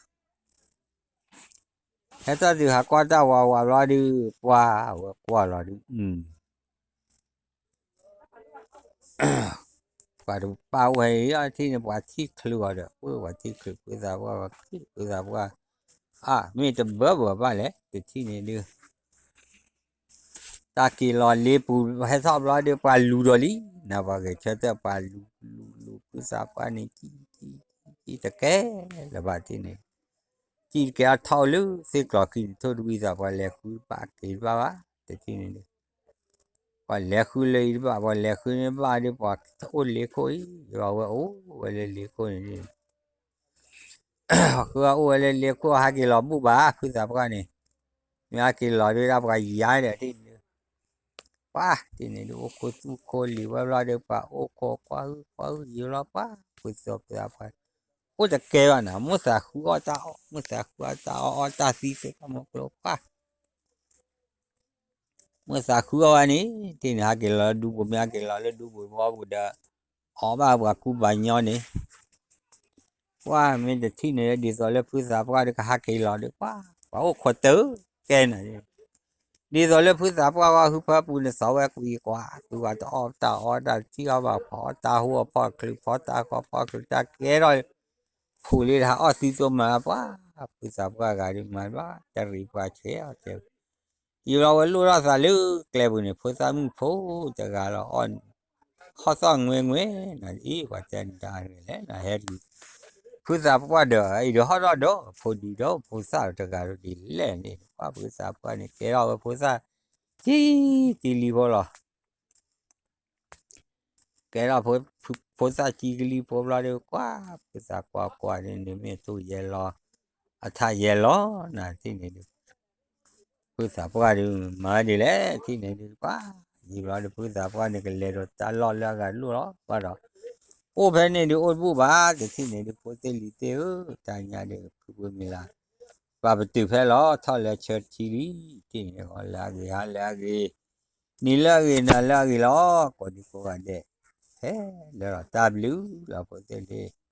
ဟဲထီၣ်တုၤဟးကွၢ်တၢ်ဝးဝးဘျီဒုး ပှၢ်ဝဲကွၢ်လီၤဒုး အု ပှၤတပာ်ဝဲအံၤထံၣ်န့ၣ် ပှၤထံၣ်ချုးအီၤဒီး ပှၢ်ပှၤထံၣ်ချုးဖုသးပှၢ် ပှၤထံၣ်ဖုသးပှၢ် ဃ မ့ၢ်တဘၢဘၢဘၣ်လဲၣ် တထံၣ်န့ၣ်ဒုး တၢ်က့ၤလီၤလ့ပူၤဟဲထီၣ်ဘျီဒီး ပှၤလူၤဒီးလံ, နပှၤဂဲၤဆၢထၢၣ် ပှၤလူၤလူၤလူၤ ဖုသးပှၢ်န့ၣ် ကံၣ်ကံၣ်ကံၣ်ကံၣ်တကဲလၢၤဘၣ်တထံၣ်န့ၣ်, ကံၣ်တကဲအထီၣ်အိၣ်လၢသ့ၣ်ကျီၤခံန့ၣ် ထိၣ်တဝံသးပှၢ်လဲၤဃုတဘၣ်က့ၤတဘၣ်ဘၣ် တထံၣ်န့ၣ်ဒုး ပှၤလဲၤဃုလၢအံၤတဘၣ် ပှၤလဲၤဃုန့ၣ်တဘၣ်ဒီး ပှၤအိၣ်လ့ခိၣ်အံၤ ယဘၣ်ဝဲအိၣ်ဝဲလၢလ့ခိၣ်န့ၣ်ဒုး ဃုအအိၣ်ဝဲလၢလ့ခိၣ် ဟးက့ၤလီၤဘူၣ်ဘၣ် ဖုသးပှၢ်န့ၣ်, မ့ၢ်ဟးက့ၤလီၤဒုး ဒၣ်ပှၤယါဒီးတထံၣ်န့ၣ်ဒုး ပှၤတထံၣ်န့ၣ်ဒုး အိၣ်ခိၣ်သူၣ်ခိၣ်လံၤဝဲဘျီဒီး ပှၤအိၣ်ခိၣ်ကွၢ်ဟုကွၢ်ဟုယံၤလီၤပှၤ, ဖုသးပှၢ် အိၣ်တကဲဘၣ်နၤ မုၢ်သးဃုအီၣ်တၢ်အီၣ် မုၢ်သးဃုအီၣ်တၢ်အီၣ်အီၣ်တၢ်သံသ့ၣ်တၢ်မီကျိပှၤ မုၢ်သးဃုအီၣ်ဝဲန့ၣ် တထံၣ်န့ၣ် ဟးက့ၤလီၤလၢဒူပူၤ မ့ၢ်ဟးက့ၤလီၤလၢဒူပူၤဘီပူၤဒီး အီၣ်ဘၣ်ပှၤကူပှၤညီန့ၣ် ပှၤမ့ၢ်တထံၣ်န့ၣ် ဒ်သိးလၢဖုသးပှၢ်ဒီးကဟးက့ၤလီၤဒီး ပှၤ ပှၤအိၣ်ခိးတၢ်ကဲနၤ ဒ်သိးလၢဖုသးပှၢ်ဝဲဟုဖၢပူၤန့ၣ် သီဝဲကွံာ်ကွၢ် သုဝဲတအီၣ်တၢ်အီတၢ် တထံၣ်အီၣ်ဘၣ်ဖီအီၣ်တၢ်ဟူအဖီခိၣ်ဖီခိၣ်တၢ်ကဲထီၣ် ဖိးလံတဟးအီၣ်သံသိမးပှၤ ဖုသးပှၢ်ဂၤဒုးမၤဘၣ် တရံးပှၤဆဲးအီၤတဲဝဲ ယံၤလီၤဝဲလိၣ်ထီၣ်သးလၢကျဲပူၤန့ၣ် ဖိသၣ်မုၣ်ဖိတဂၤလီၤအီၣ် ဟီၣ်သီၣ်ငွဲငွဲ နအံၤ ပှၤတဲနတၢ်ဂ့ၤလဲၣ် နဟဲဒုး ဖုသးပှၢ်ဒီး အံၤဒီးဟီၣ်ဒီးဒီး ဖိဒံးဒီးဖိသၣ်တဂၤဒီးဒ်လဲၣ်န့ၣ် ပှၤဖုသးပှၢ်န့ၣ် ကဲထီၣ်ဝဲဖိသၣ် ကံကံလံဖိလီၤ ကဲထီၣ် ဖိသၣ်ကံကလံဖိဘျီဒီး ကွၢ် ဖုသးကွၢ်ကွၢ်န့ၣ် နမ့ၢ်ထူၣ်ယဲလီၤ အထၢၣ်ယဲလီၤ နထံၣ်န့ၣ်ဒုး ဖုသးပှၢ်ဒုး မၤဒ်လဲၣ် ထံၣ်န့ၣ်ဒုး ကွၢ် ယံၤဘျီဒီး ဖုသးပှၢ်န့ၣ် ကလဲၤဒီးတၢ်လီၢ်လၢအဂၤလိၣ်လီၤ ဘၣ်ဒီး အိၣ်ဖဲန့ၣ်ဒုး အိၣ်တဘူၣ်ဘၣ် တထံၣ်န့ၣ်ဒုး ဖိသ့ၣ်လံၤသ့ၣ်ဧၢ တၢ်ညါဒီး ဖုဖုမံၤလၢ် ပာ်ပတုာ်ဖဲလီၤ ထီၣ်လၢဆၢထံလံ တထံၣ်န့ၣ် လၢအဂ့ၤ ဟါလၢအဂ့ၤ နံၤလၢအဂ့ၤ နၤလၢအဂ့ၤလီၤ ကိးဒံကိးဂၤဒဲး ဖဲလၢလီၤတၢ်ဘျုးလီၤ ဖိသ့ၣ်လံၤ